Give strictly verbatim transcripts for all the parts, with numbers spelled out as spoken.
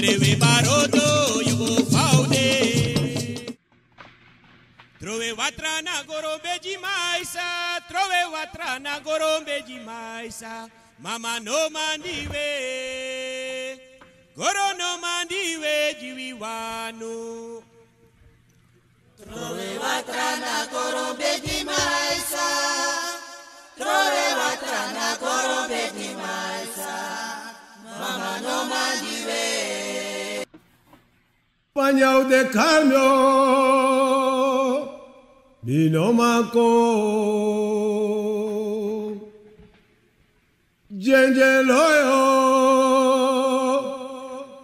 Ewe barodo, yu go faude. Trowe watra na goro bedi maisa, trowe watra na goro bedi maisa. Mama no mandi we, goro no mandi we, diwi wanu. Trowe watra na goro bedi maisa, trowe watra na goro bedi maisa. Mama no mandi we. Panyau de kambio, mi no mako. Djendje loyo,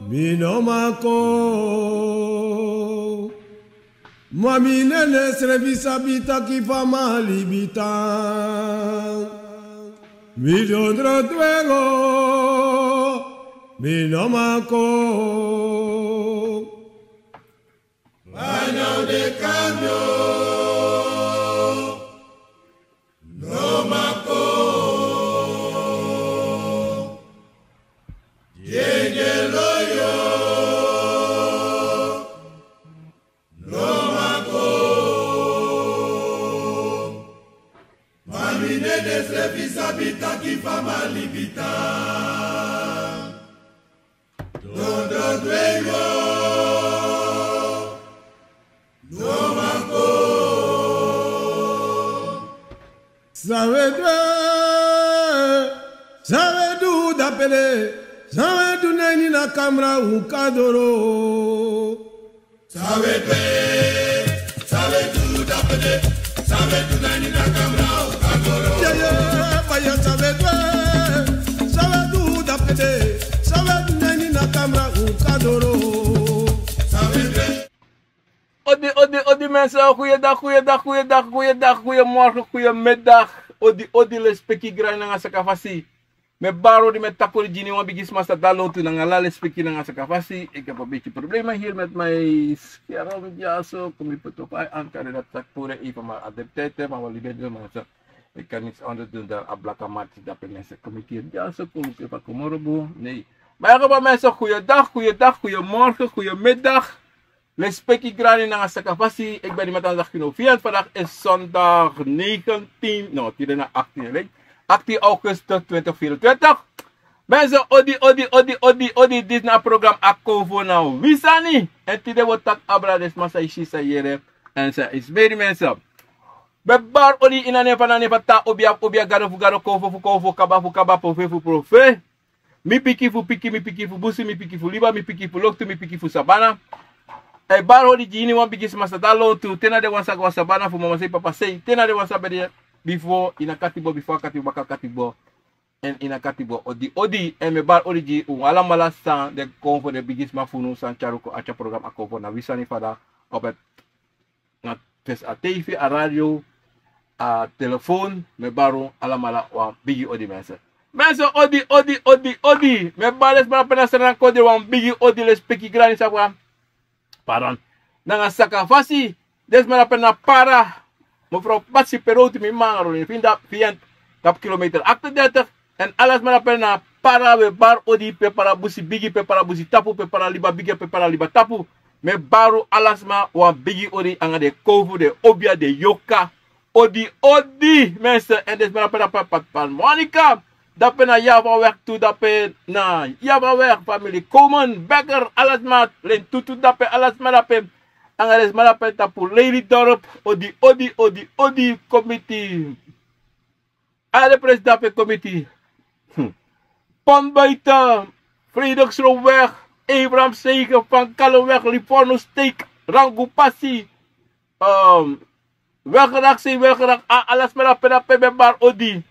mi no mako. Mami nene srefi sabi taki fa mali bita. Mi dondro dwengo, mi no mako. Mano de kambio, no mako. Djendje loyo, no mako. Mami nene srefi sabi taki fa mali bita. Dondro dwengo, no mako. San we du, san we du dape de, san we du na ini a kamra un kan doro. San we du, san we du dape de, san we du na ini a kamra un kan doro. Yeah, yeah, fire, san we du, san we du dape de, san we du na ini a kamra un kan doro. San we du. Odi, odi, odi mensen, goeiedag, goeiedag, goeiedag, goeiedag, goeiemorgen, goeiemiddag. Odi, odi, lespeki grani nanga sakafasi. Mi e bari odi, mi e taki odi gi iniwan bigi sma san de na lontu nanga ala lespeki nanga sakafasi. Ik heb een beetje problemen hier met mijn scherm, ja, zo. Kon mi poti op ai anker, dat taki pure even maar adapteren, maar we libi en doen, mensen. Ik kan niks anders doen dan a blaka mati dape mensen. Kon mi kiri, ja, zo, kon mi kiri fa kon moro bun. Nee. Maar ja, mensen, goeiedag, goeiedag, goeiemorgen, goeiemiddag. Lespeki grani nanga sakafasi. Ik ben iemand anders, Gino Fiat. Vandaag is zondag negentien, no, tide na achttien, right? Achttien augustus twintig vierentwintig. Mensen, odi, odi, odi, odi, odi. Dit na program Akonfo na wi sani. En tide wi o taki abra den sma san e si, san e yere, en san e smeri, mensen. Mi e bari odi ini a nen fu, na nen fu Tata, obia fu obia, Gado fu gado, Konfo fu konfo, Kaba fu kaba, Profeti fu profeti. Mi piki fu piki, mi piki fu busi, mi piki fu liba, mi piki fu loktu, mi piki fu sabana. E bari odi gi iniwan bigi sma san de na lontu, te na den wan san go na sabana fu mama sei, papa sei, te na den wan san ben de bifo ini a katibo, bifo a katibo, baka katibo, en ini a katibo. Odi, odi, en mi e bari odi gi un alamala san de kon fu den bigi sma fu unu san tyari un kon a ini a program Akonfo na wi sani, fada, op het na fesi a tv, a radio, a telefoon, mi e bari un alamala wan bigi odi, mensen. Mensen, odi, odi, odi, odi. Mi e bari den sma dape na Sranan Kodre wan bigi odi, lespeki grani saka. Pardon. Nanga sakafasi, den sma dape na Para. Mevrouw Patsy Perotu, mi mangaro, mi fini dape, fini dape kilometer achtendertig. En ala sma dape na Para, wi e bari odi, pe Para busi bigi, pe Para busi tapu, pe Para liba bigi, pe Para liba tapu. Mi e bari un alasma wan bigi odi, anga den konfo, den obia, den yoka. Odi, odi, mensen. En den sma dape na Pat, Pat, Pat Monica. Dape na Javaweg tu, dape na Javaweg, famili Komen, Becker, alasma, Len Tutu dape, alasma dape. Anga den sma dape tapu Lelydorp, odi, odi, odi, odi, komiti. Ala den presi dape, komiti. Hmm. Pont Buiten, Frederiksroomweg, Abraham Zegen, Van Kallenweg, Livorno Steek, Rangu Pasi, ehm, Welgedrag, sei welgedrag, a, ala sma dape, dape mi e bari odi.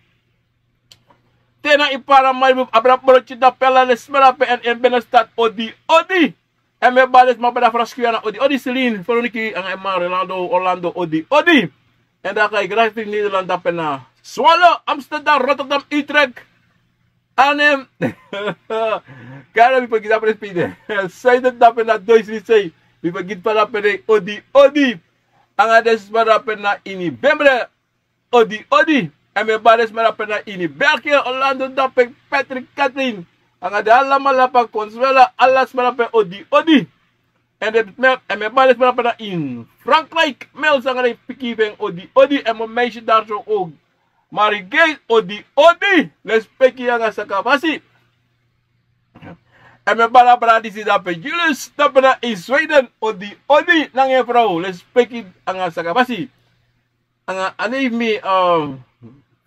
Te na ini Paramaribo, abra Brotje dape, ala den sma dape, en, en binnenstad, odi, odi. En mi e bari den sma dape na Frans Guyana, odi, odi, Celine, Veronique, anga en man Rolando, Orlando, odi, odi. En dan ga ik richting Nederland dape na Zwolle, Amsterdam, Rotterdam, Utrecht, Arnhem. Kara, mi fu gi dape respect. Zuiden dape na Duitsland sei. Mi fu gi dape na odi, odi. Anga den sma dape na ini Bemre. Odi, odi. En mi e bari den sma dape na ini België, Orlando dape, Patrick, Catherine. Anga den alamala fu a konswela, ala sma dape odi odi. Èn den, èn mi e bari den sma dape na ini Frankrijk, Mels anga den pikin fu en odi odi, èn mi meisje daar zo ook. Marigei odi odi, lespeki anga sakafasi. Èn mi e bari a brada disi dape, Julius, dape na ini Sweden, odi odi, nanga en frow, lespeki anga sakafasi. Anga a nen fu mi, eh,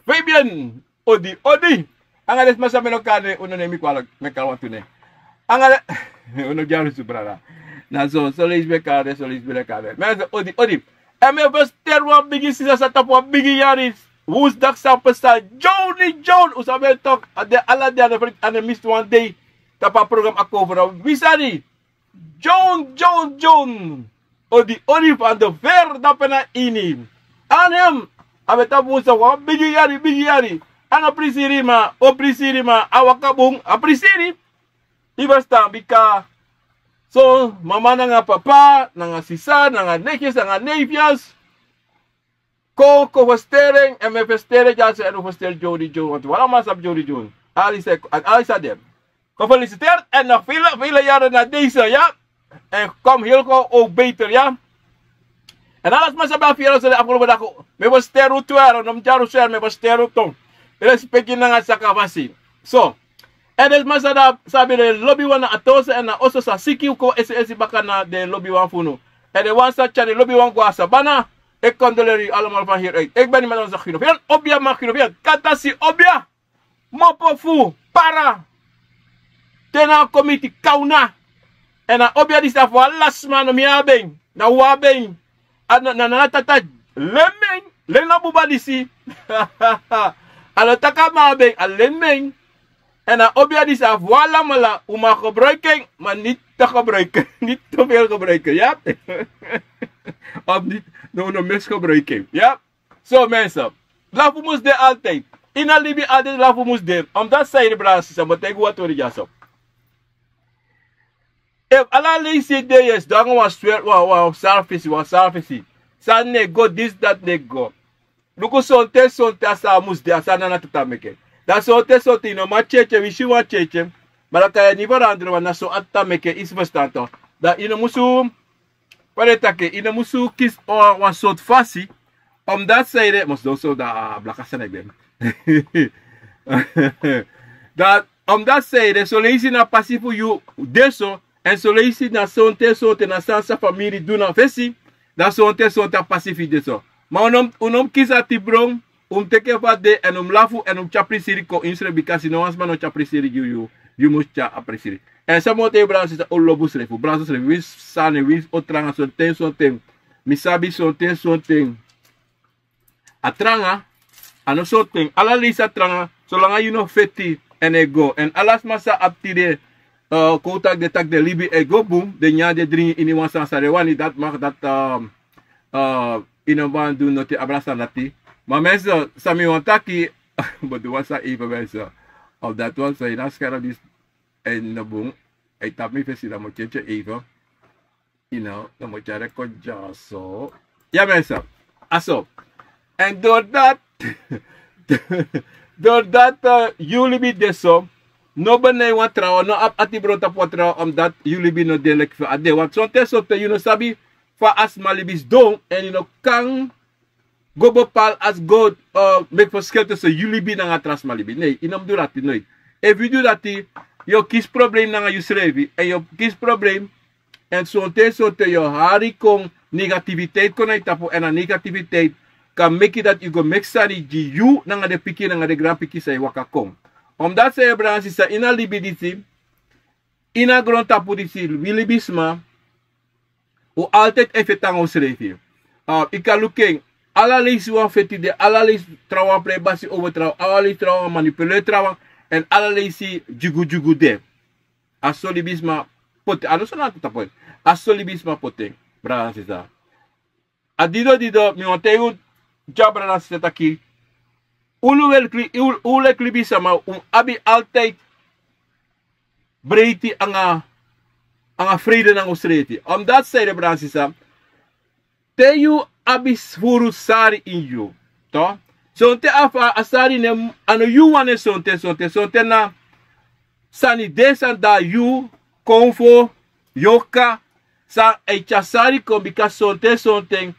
Fabian, odi odi. Anga den sma san mi no kari nen, unu no e kwalik, mi e kari wantu nen. Anga den, unu dyalusu brada. Na so, son leisi mi e kari den, son leisi mi no e kari den. Mi e, odi odi. Èn mi e fersteri wan bigi sisa san tapu wan bigi yari. Wunsu daki san pasa, Johnny John, un sabi en toch, a de ala dei, a no e, a no e misi wan dei tapu a program Akomfo. Wi sani, John, John, John. Odi odi, Van de Ver dape na ini. Anem, a ben tapu wunsu wan bigi yari, bigi yari. A no prisiri ma, o prisiri ma, a waka bun, a prisiri. I ferstan, bika son mama nanga papa, nanga sisa, nanga neefjes, nanga neefjes kon, kon fersteri en, èn mi e fersteri dyaso, èn un fersteri Jody Jones, want wi alamala sabi Jody Jones. Ala disi, ala disi a de. Gefeliciteerd en nog vele, vele jaren na deze, ja? En kom heel gauw ook beter, ja? Èn ala sma san ben abi verjaardag, so den afgelopen dagen, mi e fersteri un tu, no mus tyari un seri, mi e fersteri un tu. Lespeki nanga sakafasi. So, èn den sma san abi den lobiwan na at'oso èn na oso san siki, un kon esi esi baka na den lobiwan fu unu. Èn den wan san tyari den lobiwan go na sabana, ik condoleer u allemaal van hieruit. Ik ben niet met onze Guido Vian, obia man Guido Vian, kata si obia, mopo fu para, te na a komiti kauna. Èn a obia disi a fu ala sma, no mi abi en, na un abi en. A na, na, na tata len mi en, len na buba disi. A no taki a man abi en, a len mi en. Èn a obia disi a fu alamala, un mag gebruik en, maar niet te gebruiken, niet te veel gebruiken, ja? Of niet, no, no, misgebruik en, ja? So mensen, lafu mus de altijd. Ini a libi altijd lafu mus de. Omdat san ede, brada, sisa, mi o taigi un wan tori dyaso. Efu ala leisi de yu e sidon nanga wan swel, wan, wan sari fesi, wan sari fesi. Sani no e go, disi dati no e go. Luku, sonten, sonten a sani mus de, a sani na tata meke. Dan sonten, sonten yu no man tyetye, wi si wan tyetye. Ma dan kan yu e veranderen, want na so a tata meke, yu si, ferstan toch. Dan yu no musu, fa den e taki, yu no musu kisi wan, wan sortu fasi. Omdat san ede, mi o sidon so, dan a blaka sani e gwe. Dan omdat san ede, son leisi na a pasi fu yu de so, èn son leisi na sonten, sonten na sani san famiri du na fesi, dan sonten, sonten a pasi fu yu de so. Ma un no, un no mus kisi ati bron, un mus teki en fa a de, èn un mus lafu, èn un mus tyari prisiri kon ini yusrefi, bika si no wan sma no tyari prisiri gi yu, yu mus tyari a prisiri. Èn san mi o taigi, brada, sisa, un lobi unsrefi, un brada, unsrefi, winsi sani, winsi o tranga, sonten, sonten. Mi sabi, sonten, sonten a tranga, a no sonten, ala leisi a tranga, solanga yu no feti, èn e go. Èn ala sma san abi tide, eh, kon taki den, taki den libi e go bun, den nyan, den dringi ini wan sani san den wani, dati mag, dati, eh, eh, yu no wani du noti, a brada sani dati. Ma mensen, san mi wani taki, mi o du wan sani even, mensen. Of dati wan sani, na scherm disi e no bun, e tapu mi fesi, dan mi o tyetye even. Yu no, dan mi o tyari en kon dyaso. Ya, mensen. A so. Èn doordat, doordat, eh, yu libi de so, no benei wan trawan, no abi ati bron tapu wan trawan, omdat yu libi no de leki fa a de. Want sonten, sonten yu no sabi fa a sma libi sidon, èn yu no kan go bepaal, a si go, eh, meki verschil tussen yu libi nanga tra sma libi. Nee, yu no mus du dati, nooit. Efu yu du dati, yu o kisi problem nanga yusrefi, èn yu o kisi problem, èn sonten, sonten yu o hari kon negativiteit kon na yu tapu, èn a negativiteit kan meki dati yu go meki sani gi yu nanga den pikin, nanga den granpikin san e waka kon. Omdat san ede, brada, sisa, ini a libi disi, ini a grontapu disi, wi libisma, un altijd e feti nanga unsrefi. Ah, yu kan luku en, ala leisi wan feti de, ala leisi trawan prei basi over trawan, ala leisi trawan manipuleer trawan, èn ala leisi dyugudyugu de. A so libisma poti, a no so na a tata poti. A so libisma poti en, brada nanga sisa. A dido dido, mi wani taigi un, dya, brada nanga sisa, taki, unu leki, un, un leki libisma, un mus abi altijd breiti anga, anga vrede nanga unsrefi. Omdat san ede, brada nanga sisa, te yu abi furu sari ini yu, toch? Sonten a fa a sari nen, a no yu wani en, sonten, sonten, sonten na sani de san de na yu, konfo, yorka, san e tyari sari kon bika sonten sonten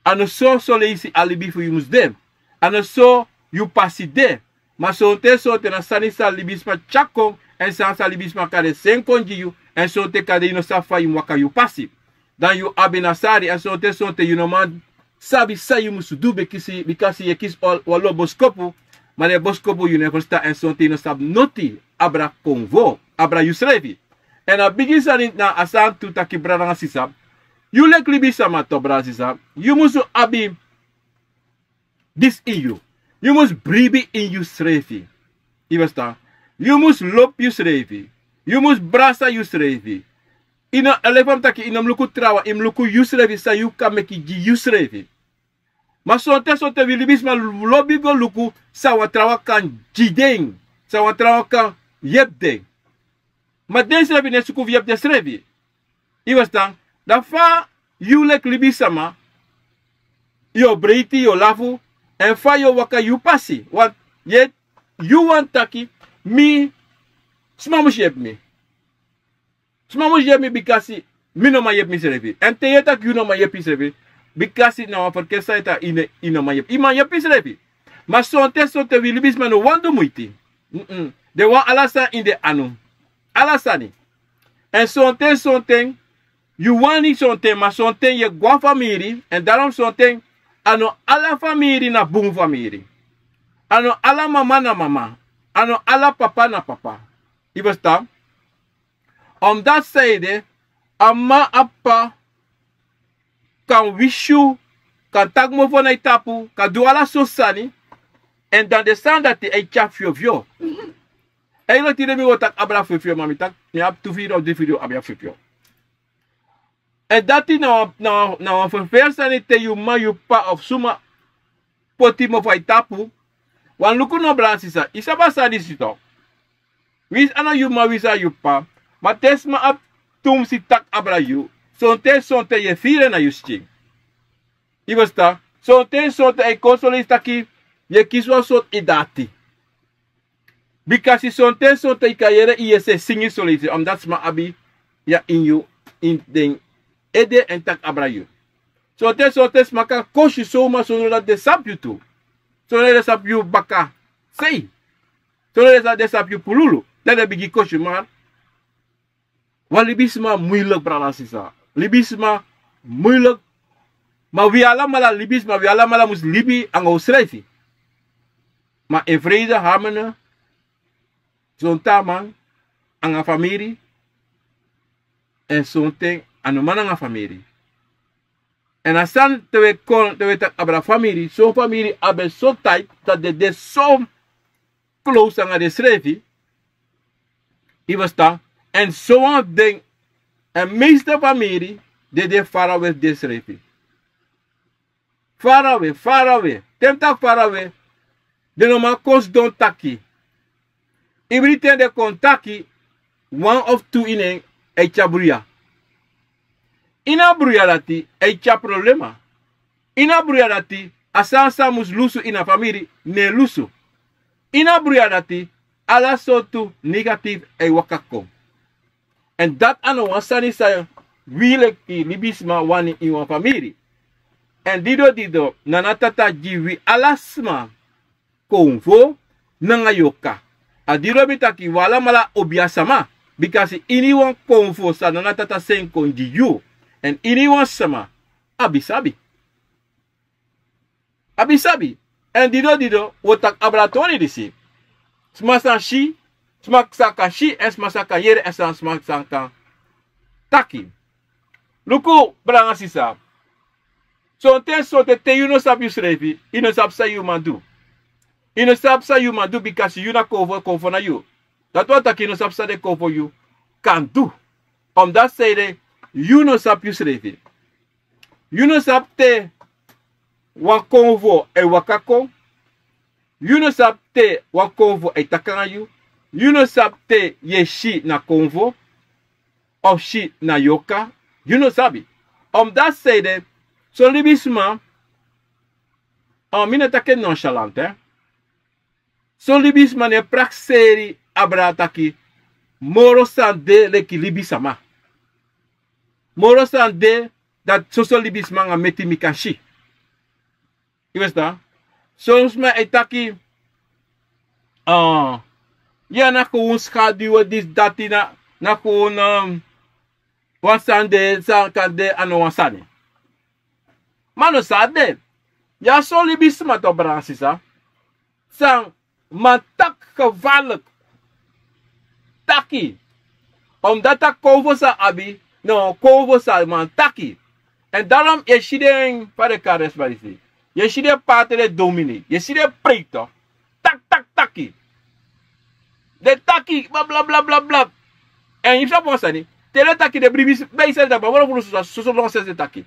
a no so, soleisi a libi fu yu mus de. A no so yu pasi de. Ma sonten sonten na sani san libisma tyari kon, èn san san libisma kande seni kon gi yu, èn sonten kande yu no sabi fa yu mus waka yu pasi. Dan yu abi na sari, èn sonten sonten yu no man sabi san yu musu du, bikasi, bikasi yu e kisi wan lo boskopu, ma den boskopu yu no e ferstan, èn sonten yu no sabi noti abra konfo, abra yusrefi. Èn a bigi sani na a sani tu taki, brada nanga sisa, yu leki libisama tu, brada sisa, yu musu abi disi ini yu. Yu mus bribi ini yusrefi. Yu ferstan? Yu mus lobi yusrefi. Yu mus brasa yusrefi. Yu no, a leki fa mi taki, yu no mus luku trawan, yu mus luku yusrefi, san yu kan meki gi yusrefi. Ma sonten sonten wi libisma lobi go luku san wan trawan kan gi den, san wan trawan kan yepi den. Ma densrefi no e suku fu yepi densrefi. Yu ferstan? Dan fa yu leki libisama yu o breiti, yu o lafu, èn fa yu o waka yu pasi? Wan, yu e, yu wani taki, mi, sma mus yepi mi. Sma mus yepi mi, bikasi mi no man yepi misrefi. Èn te yu e taki yu no man yepi yusrefi, bikasi na wan ferkeri sani e taki, yu no, yu no man yepi, yu man yepi yusrefi. Ma sonten sonten wi libisma no wani du muiti. Den wani ala sani ini den anu. Ala sani. Èn sonten sonten yu wani, sonten, ma sonten yu e go a famiri, èn daarom sonten a no ala famiri na bun famiri. A no ala mama na mama. A no ala papa na papa. Yu ferstan? Omdati san ede, a mama, a papa kan wisi yu, kan taki mofo na yu tapu, kan du ala sortu sani, èn dan den sani dati e tyari fyofyo. Èn yu no tide mi o taki abra fyofyo, ma mi taki, mi abi tu video, dri video, abra fyofyo. Èn dati na wan, na wan, na wan ferferi sani te yu mama, yu papa of suma poti mofo na yu tapu. Wan luku no, brada sisa, yu sabi a sani disi tu. Winsi a no yu mama, winsi a yu papa, ma te sma abi tumsi taki abra yu, sonten sonten yu e firi en na yu skin. Yu ferstan? Sonten sonten a e kon soleisi taki yu e kisi wan sortu idati. Bikasi sonten sonten yu kan yere yu yesi e singi soleisi, omdati sma abi yu a ini yu, ini den ede, èn taki abra yu. Sonten sonten sma kan kosi yu somaar sondro dati den sabi yu tu. Sondro den sabi yu bakasei. Sondro den sa-, den sabi yu pululu. Dan den bigin kosi yu, ma wan libisma muilek, brada sisa. Libisma muilek. Ma wi alamala libisma, wi alamala mus libi anga unsrefi. Ma in vrede, harmonie, sonten a man anga famiri, èn sonten a no man anga famiri. Èn a sani te wi e kon, te wi e taki abra famiri, son famiri abi so type dati den de so close anga densrefi. Yu ferstan? Èn sowan fu den, èn meeste famiri den de farawe fu densrefi. Farawe, farawe. Te mi taki farawe, den no man kon sidon taki. Ebriten den kon taki, wan of tu ini en e tyari bruya. Ini a bruya dati e tyari problema. Ini a bruya dati, a sani san mus lusu ini a famiri no e lusu. Ini a bruya dati, ala sortu negatief e waka kon. Èn dati a no wan sani san wi leki libisma wani ini wan famiri. Èn dido dido, Nana Tata gi wi ala sma konfo nanga yorka. A didon mi taki wi alamala obiasama, bikasi iniwan konfo san Nana Tata seni kon gi yu, èn iniwan sama abi sabi. Abi sabi. Èn didon didon wi o taki abra toni disi. Sma san si, sma san kan si, èn sma san kan yere, èn sma san kan taki. Luku, brada nanga sisa. Sonten, sonten te yu no sabi yusrefi, yu no sabi san yu man du. Yu no sabi san yu man du, bikasi yu na konfo, konfo na yu. Dati wani taki yu no sabi san den konfo yu kan du. Omdati san ede, yu no sabi yusrefi. Yu no sabi te wan konfo e waka kon. Yu no sabi te wan konfo e taki nanga yu. Yu no sabi te yu e si na konfo of si na yorka. Yu no sabi. Omdati san ede, son libisma, a, mi no e taki en nonchalant, hè. Son libisma no e prakseri abra taki moro sani de leki libisama. Moro sani de dati soso libisma nanga meti mi kan si. Yu e stan? Son sma e taki, ah, ya na kon un skadi we disi dati na, na kon un, um, wan sani de, san kan de a no wan sani. Ma no san a de. Ya son libisma tu, brada sisa. San man taki gevaarlijk. Taki. Omdat a konfo san abi, no, konfo san man taki. En daarom yu e si den, fa den e kari den sma disi. Yu e si den pater, den dominee. Yu e si den preek tu. Tak, tak, taki. Den taki, bla, bla, bla, bla, bla. En yu sabi wan sani. Te den taki den bribi, ben yu sani dati, ma wan fu den soso, soso nonsens den taki.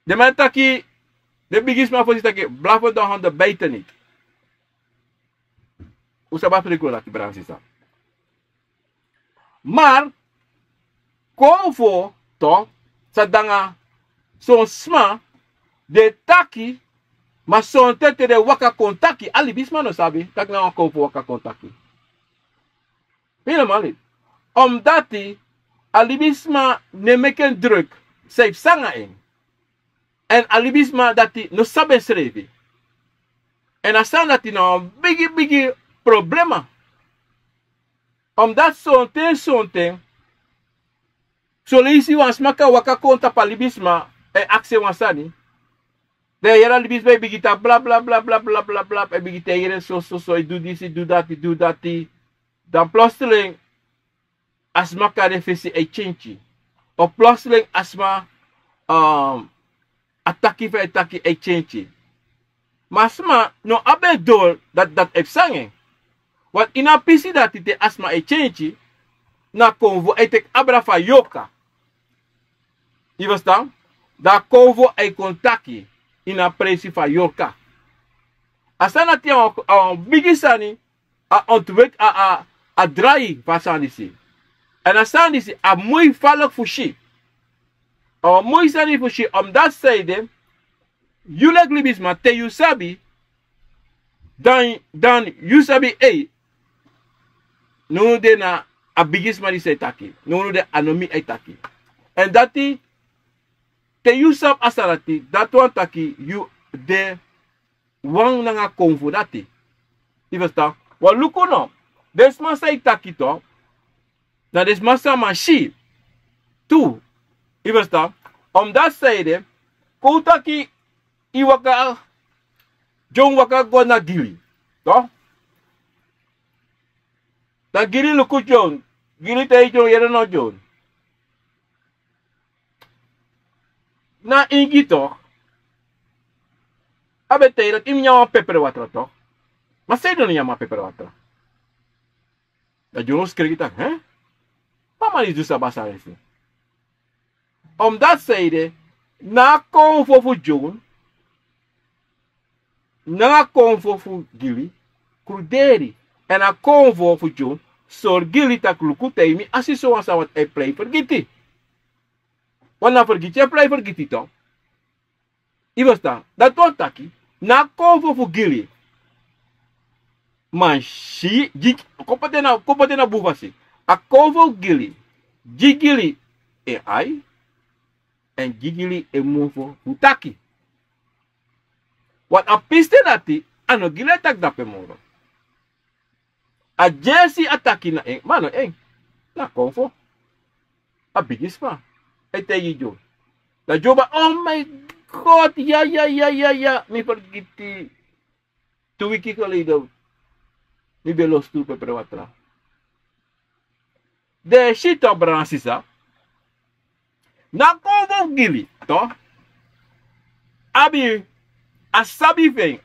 Den man taki, den bigisma fosi taki, blaffen de honden bijten niet. Un sabi a spreekwoord dati, brada sisa. Maar, konfo, toch, san de nanga son sma, den taki, ma sonten te den waka kon taki, a libisma no sabi, taki na wan konfo waka kon taki. Helemaal niet. Omdat a libisma no e meki en druk, san e psa nanga en. En a libisma dati no sabi ensrefi. En a sani dati na wan bigi, bigi problema. Omdat sonten, sonten, son leisi wan sma kan waka kon tapu a libisma, e aksi en wan sani. Dan yu e yere a libisma e bigin taki bla, bla, bla, e bigin taigi en so, so, so, e du disi, du dati, du dati. Dan plotseling, a sma kari en fesi e kenki. Of plotseling a sma, um, a taki fa e taki e kenki. Ma a sma no abi en doro dati, dati e psa nanga en. Want ini a pisi dati te a sma e kenki, na konfo e teki abra fu a yorka. Yu e ferstan? Dan a konfo e kon taki ini a presi fu a yorka. A sani dati a wan, a wan bigi sani, a ontwik, a, a, a drai fu a sani disi. Èn a sani disi a moi falek fu si. A wan moi sani fu si, omdat san ede, yu leki libisma te yu sabi, dan, dan yu sabi, ei, nownu de na a bigisma disi e taki, nownu de a no mi e taki. Èn dati, te yu sabi a sani dati, dati wani taki yu de wan nanga konfo dati. Yu e ferstan? Wan luku no, den sma san e taki tu, na den sma san man si tu. Yu e ferstan? Omdat san ede, kon un taki yu waka, John waka go na Gili. Tu? Dan Gili luku John. Gili taigi John, yere no John. Na ingi tu. A ben taigi dati yu mus nyan wan pepre watra tu. Ma san ede yu no nyan wan pepre watra? Dan John skreki taki, hè? Fa a man disi du so baka sani disi? Omdat san ede, na a konfo fu John nanga a konfo fu Gili kruderi. Èn a konfo fu John sori Gili taki luku, te yu mi asi so wan sani, want a e prei fergiti. Want na fergiti a e prei fergiti tu. Yu e ferstan? Dati wani taki, na a konfo fu Gili man si, gi, kon poti en na, kon poti en na bun fasi. A konfo fu Gili gi Gili en ai, èn gi Gili en mofo fu taki. Want a pisten dati, a no Gili e taki drape moro. A dyesi a taki na en, ma a no en. Na konfo. A bigisma e taigi John. Dan John baka, oh my God, ya, ya, ya, ya, ya, mi fergiti. Tu wiki geleden mi ben lostu pepre watra. Den e si tu, brada sisa. Na konfo fu Gili tu abi a sabi fu en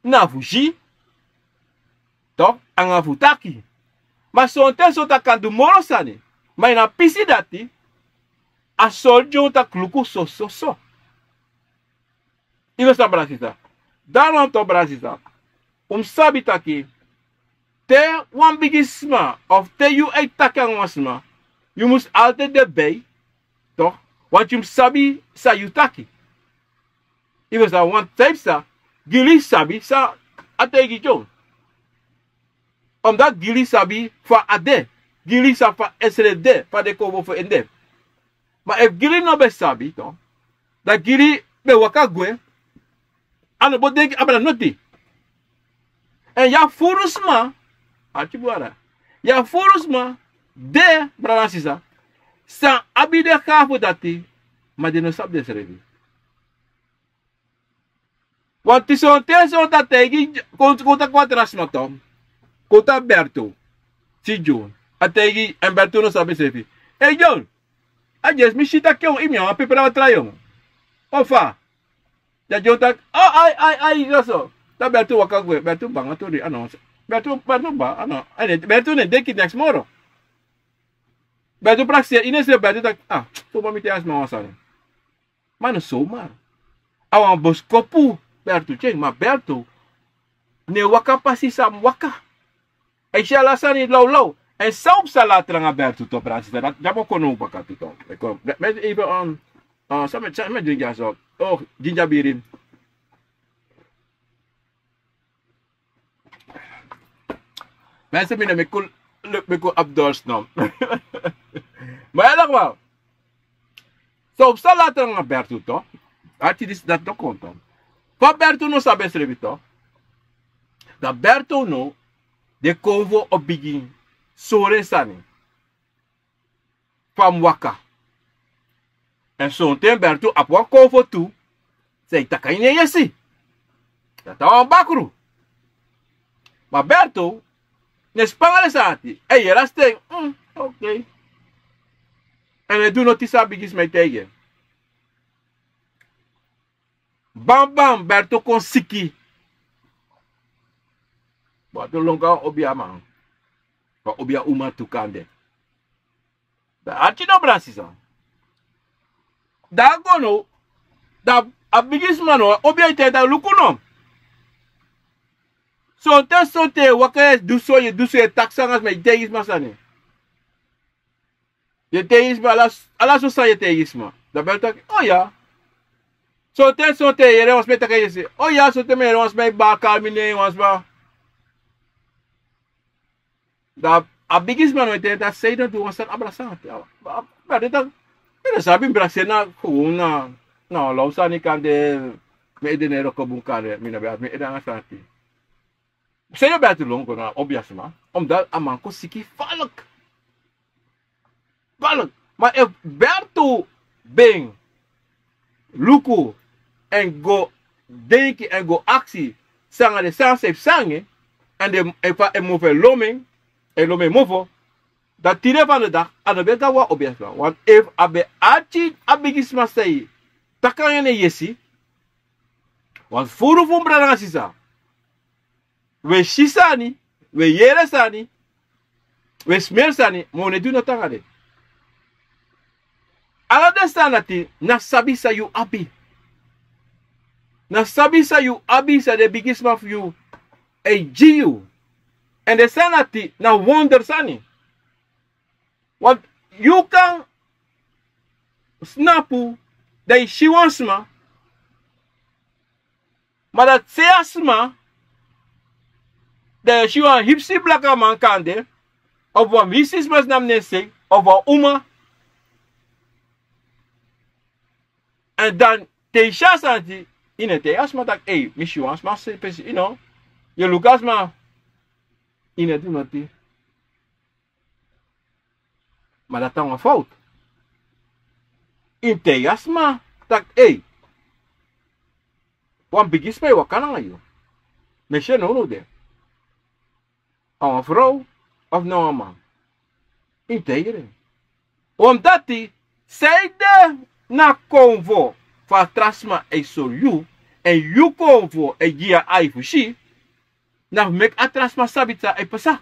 na fu si, tu, anga fu taki. Ma sonten so taki a kan du moro sani. Ma ini a pisi dati, a sori John taki luku so, so, so. Yu e ferstan, brada sisa? Daarom tu, brada sisa, un mus sabi taki, te wan bigisma, of te yu e taki nanga wan sma, yu mus altijd de bij, toch? Want yu mus sabi san yu taki. Yu e ferstan? Want san yu psa, Gili sabi san a taigi John. Omdati Gili sabi fa a de. Gili sabi fa esref de, fa den konfo fu en de. Ma efu Gili no ben sabi, dan Gili ben waka gwe. A no bo denki abra noti. Èn yu abi furu sma, arki bun, yu abi furu sma de, brada nanga sisa, san abi den gafu dati, ma den no sabi densrefi. Wantu sonten sonten a taigi, kon, kon taki wan tra sma, kon taki Berto, si John, a taigi, èn Berto no sabi ensrefi. Ei, John, a dyesi mi si taki yu, yu mus abi wan pepra watra, yu. Ofa, dan John taki, o, ai, ai, ai, so so. Dan Berto waka gwe, Berto banga tori, a no. Berto, Berto banga, a no. Èn Berto no e denki neks moro. Berto prakseri ini ensrefi, Berto taki, a, so mi taigi a sma wan sani. Ma no somar. A wan boskopu Berto tyari, ma Berto no e waka pasi san a mus waka. A e si ala sani lawlaw. Èn san un psa latra nanga Berto tu, brada nanga sisa, dati, dati mi o kon now baka tu. Mi e, mi e, even, um, uh, san mi, san mi e dringi dyaso. O, jinja biri. Mensen, mi no meki un, meki un abi dorst now. Ma ya, nogmaal. So, un psa latra nanga Berto tu. Arki disi, dati no kon tu. Fa Berto no sabi ensrefi tu. Dan Berto no, den konfo o bigin sori en sani. Fa a mus waka. Èn sonten Berto abi wan konfo tu, san e taki a ini en yesi. Dati na wan bakru. Ma Berto no e span nanga den sani dati. Èn yere a sten, mm, okei. Èn no e du noti san a bigisma e taigi en. Bambam, Berto kon siki. Berto lon go na wan obia man. Wan obia uma tu kande. Dan arki now, brada nanga sisa. Dan a go now, dan a bigisma now, a obia e taigi en taki luku now. Sonten sonten yu e waka, yu e du so, yu e du so, yu e taki sani nanga sma, yu e taigi sma sani. Yu e taigi sma ala, ala so san yu e taigi sma. Dan Berto taki, o ya. Sonten sonten yu e yere wan sma e taki a yesi. O ya, sonten mi e yere wan sma e baka mi nen, wan sma. Dan a bigisma now e taigi en taki san yu no du wan sani abra sani. A, a, a, Berto taki, mi no sabi, mi prakseri na, gewoon na, na wan law sani kande, mi ede no e wroko bun kande, mi no ben abi mi ede nanga sani. San yu o ben ati lon go na obia sma, omdat a man kon siki falk. Falk. Ma efu Berto ben luku èn go denki èn go aksi san na den sani san e psa nanga en, èn den, efu a e mofo e lon en, e lon en mofo, dan tide fanowdu a no ben go na wan obia sma. Want efu a ben ati a bigisma san e taki nanga en na en yesi, want furu fu un brada nanga sisa, wi e si sani, wi e yere sani, wi e smeri sani, ma wi no e du noti nanga den. Ala den sani dati na sabi san yu abi. Na sabi san yu abi san den bigisma fu yu e gi yu. Èn den sani dati na wonder sani. Want yu kan snapu, dan yu si wan sma, ma dati sei a sma, dan yu si wan hipsi blakaman kande, of wan hipsi sma san na mi nen sei, of wan uma. Èn dan te yu si a sani dati, yu no e taigi a sma taki, ei, mi si wan sma sei pesi, yu no. Yu e luku a sma, yu no e du noti. Ma dati na wan fowtu. Yu mus taigi a sma taki, ei, wan bigisma e waka nanga yu. Mi e si en nownow de. A wan frow of na wan man. Yu mus taigi den. Omdati san e de na konfo fu a tra sma e sori yu, èn yu konfo e gi yu a ai fu si, na fu meki a tra sma sabi san e pasa.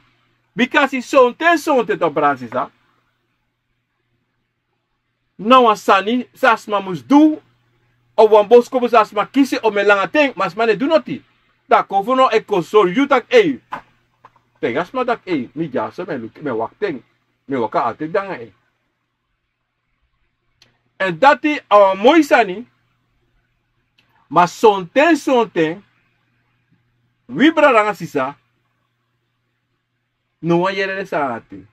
Bikasi sonten sonten, to, brada nanga sisa, na wan sani san a sma mus du, of wan boskopu san a sma kisi omen langa ten, ma a sma no e du noti. Dan a konfo now e kon sori yu taki, ei, taigi a sma taki, ei, mi dyaso, mi e luku, mi e wakti en, mi e waka altèit nanga en. Èn dati a wan moi sani, ma sonten sonten, wi brada nanga sisa, No wan yere den sani ati.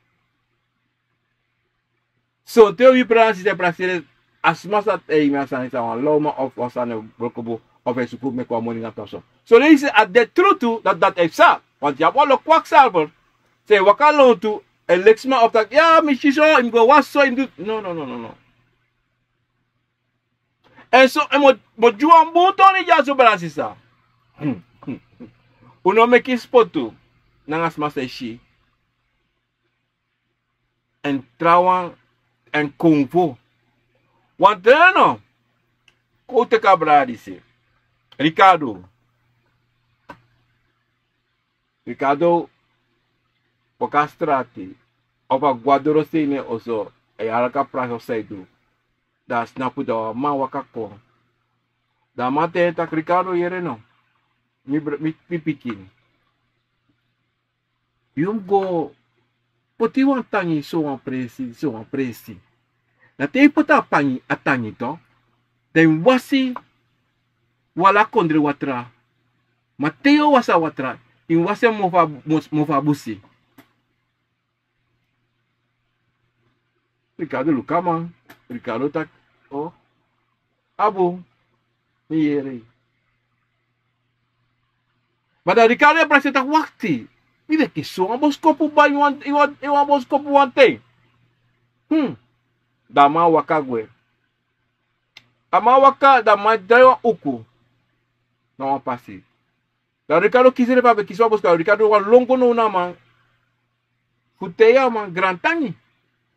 Sonten wi brada nanga sisa e prakseri a sma san e imi a sani san wan lawman of wan sani e brokobo of e suku meki wan moni na tan so. Soleisi a de tru tu dati dati e psa. Want yu abi wan lo kwaksalver san e waka lontu e leki sma of taki ya mi si so yu mus go wasi so yu mus du. No no no no no. Èn so èn mi o gi wan bun toni dyaso brada sisa. Un no meki spotu nanga sma san e si. Èn trawan èn konfo. Wan treno. Kon un teki a brada disi. Ricardo. Ricardo waka strati. Of a go a doro sei ne oso a yara kan prasi of san e du. Dan a snapu dan wan man waka kon. Dan a man taigi en tak' Ricardo yere no. Mi pikin. Yu mus go poti wan tangi sowan presi sowan presi. Na te yu poti a tangi a tangi to dan yu mus wasi. Wala kondre watra. Ma te yu o wasi a watra yu mus wasi en mofu a busi. Ricardo luku a man. Ricardo taki o. Abu. Mi yere yu. Ma dan ricardo e prakseri taki wakti. Mi de kisi wan boskopu bai wan boskopu wan ten. Dan a man waka gwe. A man waka dan a man drai wan uku. Na wan pasi. Dan ricardo kisi en fu a ben kisi wan boskopu ricardo wan lon go now na a man. Fu taigi a man grantangi.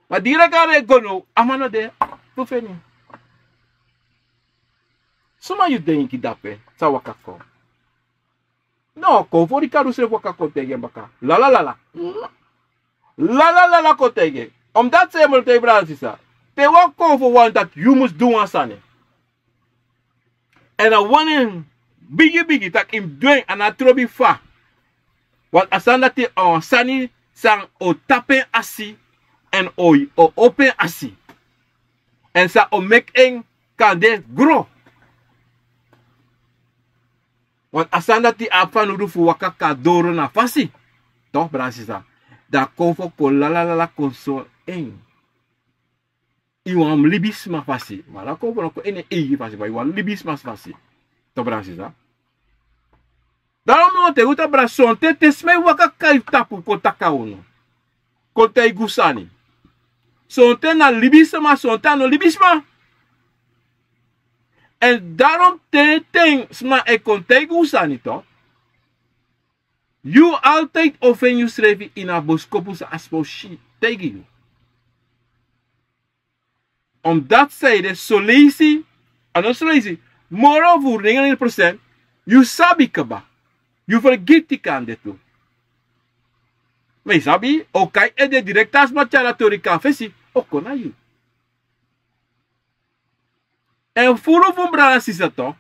Ma di ricardo e go now a man no de. Fu feni. Suma yu denki dape san waka kon? No kon fu ricardo srefi waka kon taigi en baka. Lala lala. Lala lala kon taigi en. Omdati san yu mus taigi brada sisa. Te wan kon fu wani dati yu mus du wan sani. Èn a wani en bigi bigi tak' yu mus du en a no a trobi fa. Wan a sani dati a wan sani san o tapu en asi. Èn o opo en asi. Èn san o meki en kan de gro. Wan a sani dati abi fanowdu fu waka kon a doro na fasi. Tok' brada sisa. Dan a kon fu o kon lala lala kon sori en. Ini wan libisma fasi ma ala kon fu no kon ini en eigi fasi ma ini wan libisma fasi. Tok' brada sisa. Daron mi wani taigi un taki brada sonten te sma e waka kai tapu kon taki na unu. Kon taigi un sani. Sonten na libisma sonten a no libisma. Èn daron te ten sma e kon taigi un sani to. Yu altidi o feni yusrefi ini a boskopu san a sma o si taigi yu. Omdati san ede soleisi a no soleisi moro furu nengeni prosent. Yu sabi kaba. Yu fergiti kan de tu. Ma yu sabi o kai ede direkti a sma tyari a tori kon na fesi. O kon na yu. Èn furu fu mi brada sisa to.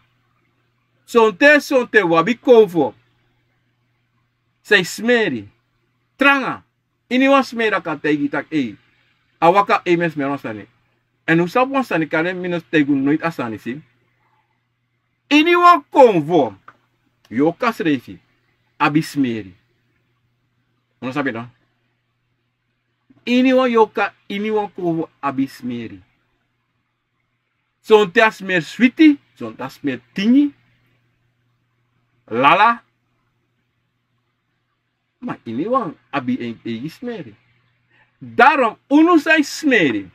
Sonten sonten un abi konfo. San e smeri tranga. Iniwan smeri a kan taigi yu tak' ei. A waka ei mi e smeri wan sani. Èn un sabi wan sani kande mi no taigi un noiti a sani si. Iniwan konfo. Yu o kasi reifi abi smeri. Un no sabi no. Iniwan yu o kasi iniwan konfo abi smeri. Sonten a smeri switi. Sonten a smeri tingi. Lala. Ma iniwan abi en eigi smeri. Daron unu san e smeri.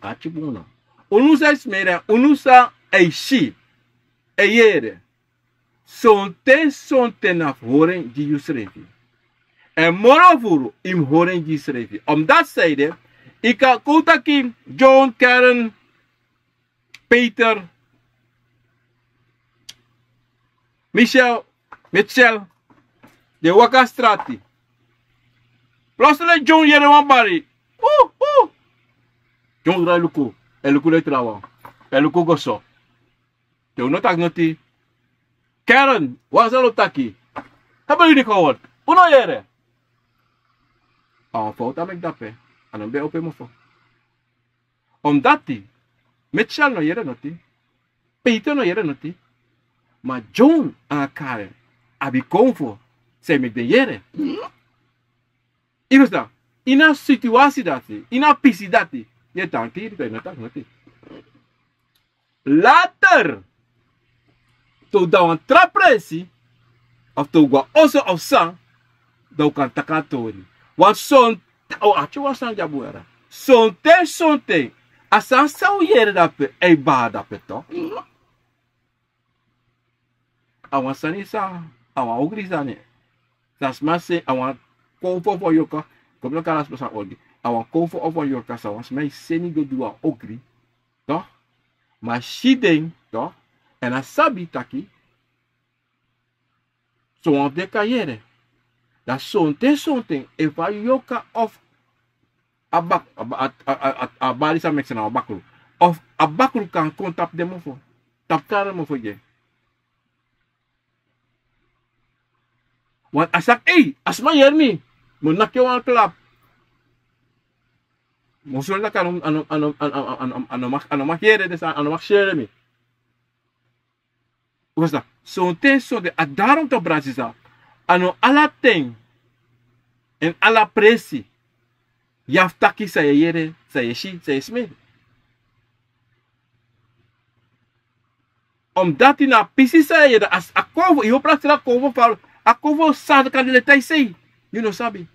Ati bun no. Unu san e smeri èn unu san e si e yere. Sonten sonten na fu hori en gi yusrefi. Èn moro furu yu mus hori en gi yusrefi omdati san ede. Yu kan kon taki john karen, peter, michel, michel. Den waka strati. Plosele john yere wan bari. John drai luku. Èn luku den trawan. Èn luku go so. Den un no taki noti. Karen wan sani o taki. Hebe yu ni kon word. Un no yere. A wan fowtu a meki dape. A no ben opo en mofo. Omdati mitchel no yere noti. Peter no yere noti. Ma john nanga karen abi konfo. San e meki den yere. Yu ferstan? Ini a situasi dati, ini a pisi dati, yu e tan tiri, dan yu no taki noti. Later, te un de na wan tra presi, of te un go na oso of san, dan un kan taki a tori. Want son, o, a tyari wan sani dya bun yere. Sonten, sonten, a sani san un yere dape, e bari dape toch. A wan sani san, a wan ogri sani. San sma seni, a wan kowfu fu wan yorka, kon mi no kari a sma san ogri. A wan kowfu fu wan yorka san wan sma e seni go du wan ogri. Toch? Ma a si den, toch? Èn a sabi taki son wan fu den kan yere. Dan sonten, sonten, efu a yorka of a bak, a, a, a, a, a bari san meki san na wan bakru. Of a bakru kan kon tapu den mofo. Tapu kari den mofo gi en. Want a saki, ei, a sma yere mi. Mi o naki en wan klap. Mi o sori taki a no, a no, a no, a no, a no, a no, a no mag, a no mag yere den sani, a no mag sere mi. Un ferstan? Sonten, sonten, a daarom toch, brada, sisa. A no ala ten, èn ala presi, yu abi fu taki san yu e yere, san yu e si, san yu e smeri. Omdati na a pisi san yu e yere, a, a kowfu, yu o prakseri a kowfu fa, a kowfu san kan de leti a i sei, yu no sabi.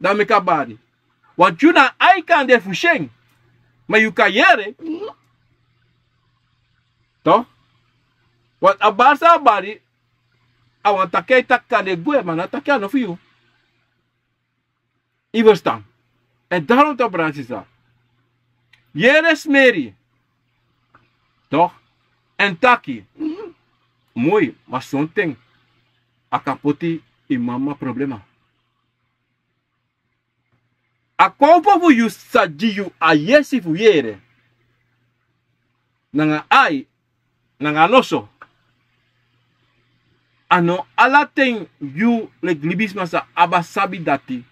Dan meki a bari. Want yu na a ai kande fu si en. Ma yu kan yere. Toch? Want a bari san a bari, a wan taki a e taki kande gwe, ma na taki a no fu yu. Yu ferstan? Èn daarom toch, brada, sisa. Yere, smeri. Toch? Èn taki. Moi, ma sonten a kan poti yu mama problema. A kowfu fu yu sa gi yu a yesi fu yere. Nanga ai, nanga noso. A no ala ten yu leki libisma sa abi a sabi dati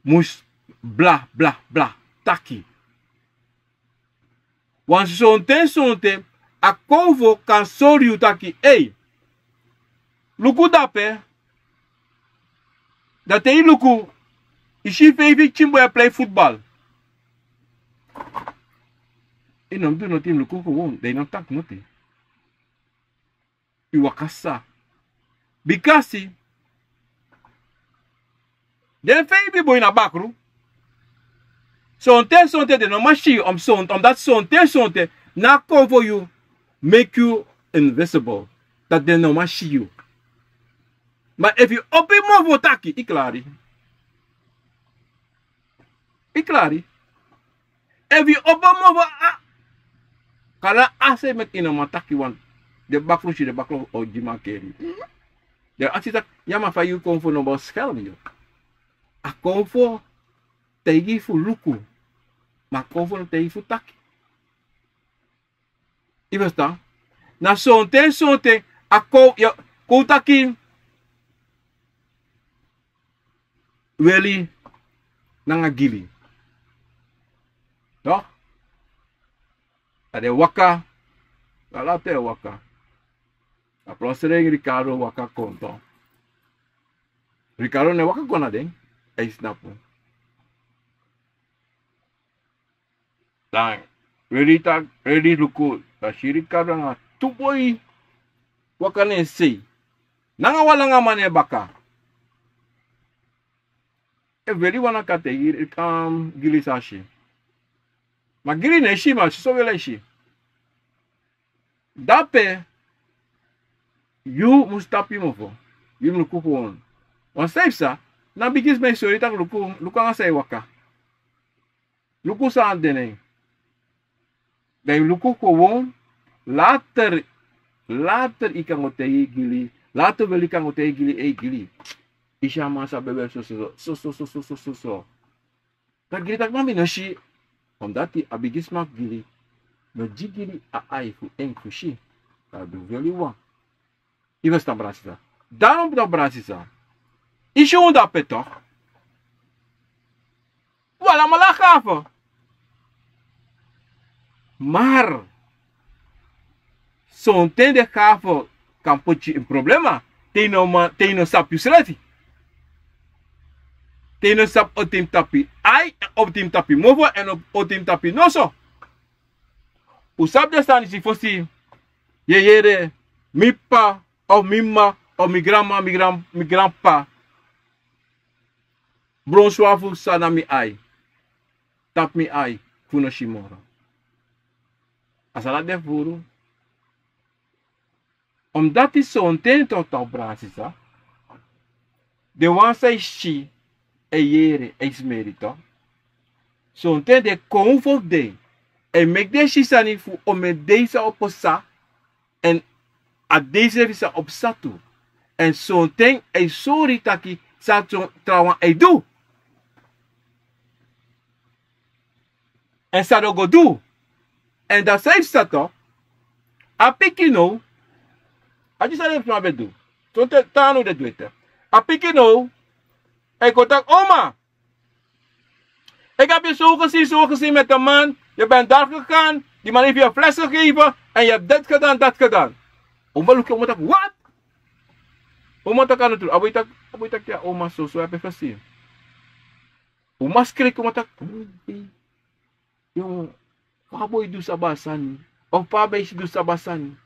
mus bla, bla, bla, taki. Wan sonten, sonten, a kowfu kan sori yu taki, ei, luku dape, dan te yu luku, yu si feifi pikin boi e prei futbal. Yu no mus du noti, yu mus luku gewoon, dan yu no mus taki noti. Yu waka sa. Bikasi den feifi boi na bakru. Sonten, sonten den no man si yu, om son, omdati sonten, sonten na a kowfu fu yu meki yu invisible. Dati den no man si yu. Ma efu yu opo yu mofo taki, yu klari. Yu klari. Efu yu opo mofo, a, kala a sei meki yu no man taki wan. Den bakru si, den bakru o gi mankeri. Den aksi taki, ya, ma fa yu kowfu no bescherm yu? A kowfu taigi yu fu luku. Ma a kowfu no taigi yu fu taki. Yu ferstan? Na sonten, sonten a kon, ya, kon taki weli nanga gili. Toch? A den waka, ala ten waka. A plotseling Ricardo waka kon toch. Ricardo no e waka kon na den, a e snapu. Dan weli taki, weli luku, dan si Ricardo nanga tu boi waka na en sei. Nanga wan langa man na en baka. Efu weli wani kan taigi, um, gili san a si. Ma gili no e si, ma soso weli e si. Dape yu mus tapu yu mofo. Yu mus luku gewoon. Wan san yu psa, na bigi sma e sori yu taki luku, luku nanga san e waka. Luku san de na en. Dan yu luku gewoon, later, later yu kan go taigi gili, later weli kan go taigi gili, ei gili, yu si a man sa bebe soso, soso, soso, soso. Dan gili taki ma mi no si. Omdati a bigisma fu gili no gi gili a ai fu en fu si. Dan a du weli wan. Yu ferstan, brada sisa? Daarom, brada sisa, yu si un dape toch. Un alamala gaven. Maar sonten den gaven kan poti yu ini problema. Te yu no man, te yu no sabi yusrefi. Te yu no sabi otimtapi ai, otimtapi mofo èn otimtapi noso. Un sabi den sani disi fosi yu e yere mi p'pa of mi m'ma of mi granma, mi granpa. Bronswafu san na mi ai, tapu mi ai fu no si moro. A sani na de furu. Omdati sonten toki, brada sisa, den wan san e si, e yere, e smeri toki. Sonten den kon fu den e meki den si sani fu omeni dei san o pasa, èn a dei srefi san o pasa tu. Èn sonten e sori taki san trawan e du. Èn san den o go du. Èn dati san e pasa tu. A pikin now, a disi san den sma ben du. Sonten tan now den du ete. A pikin now e kon taki: "Oma, ik heb je zo gezien, zo gezien met een man. Je bent daar gegaan. Die man heeft je een fles gegeven en je hebt dit gedaan, dat gedaan." Oma luku, oma taki: "Wat?" Oma taki: "A no tru." A boi taki, a boi taki: "Ya, oma, soso, ya, pe fasi." Oma skriki, oma taki: "Yu, fa a boi du saba sani? Of fa a meisi du saba sani?"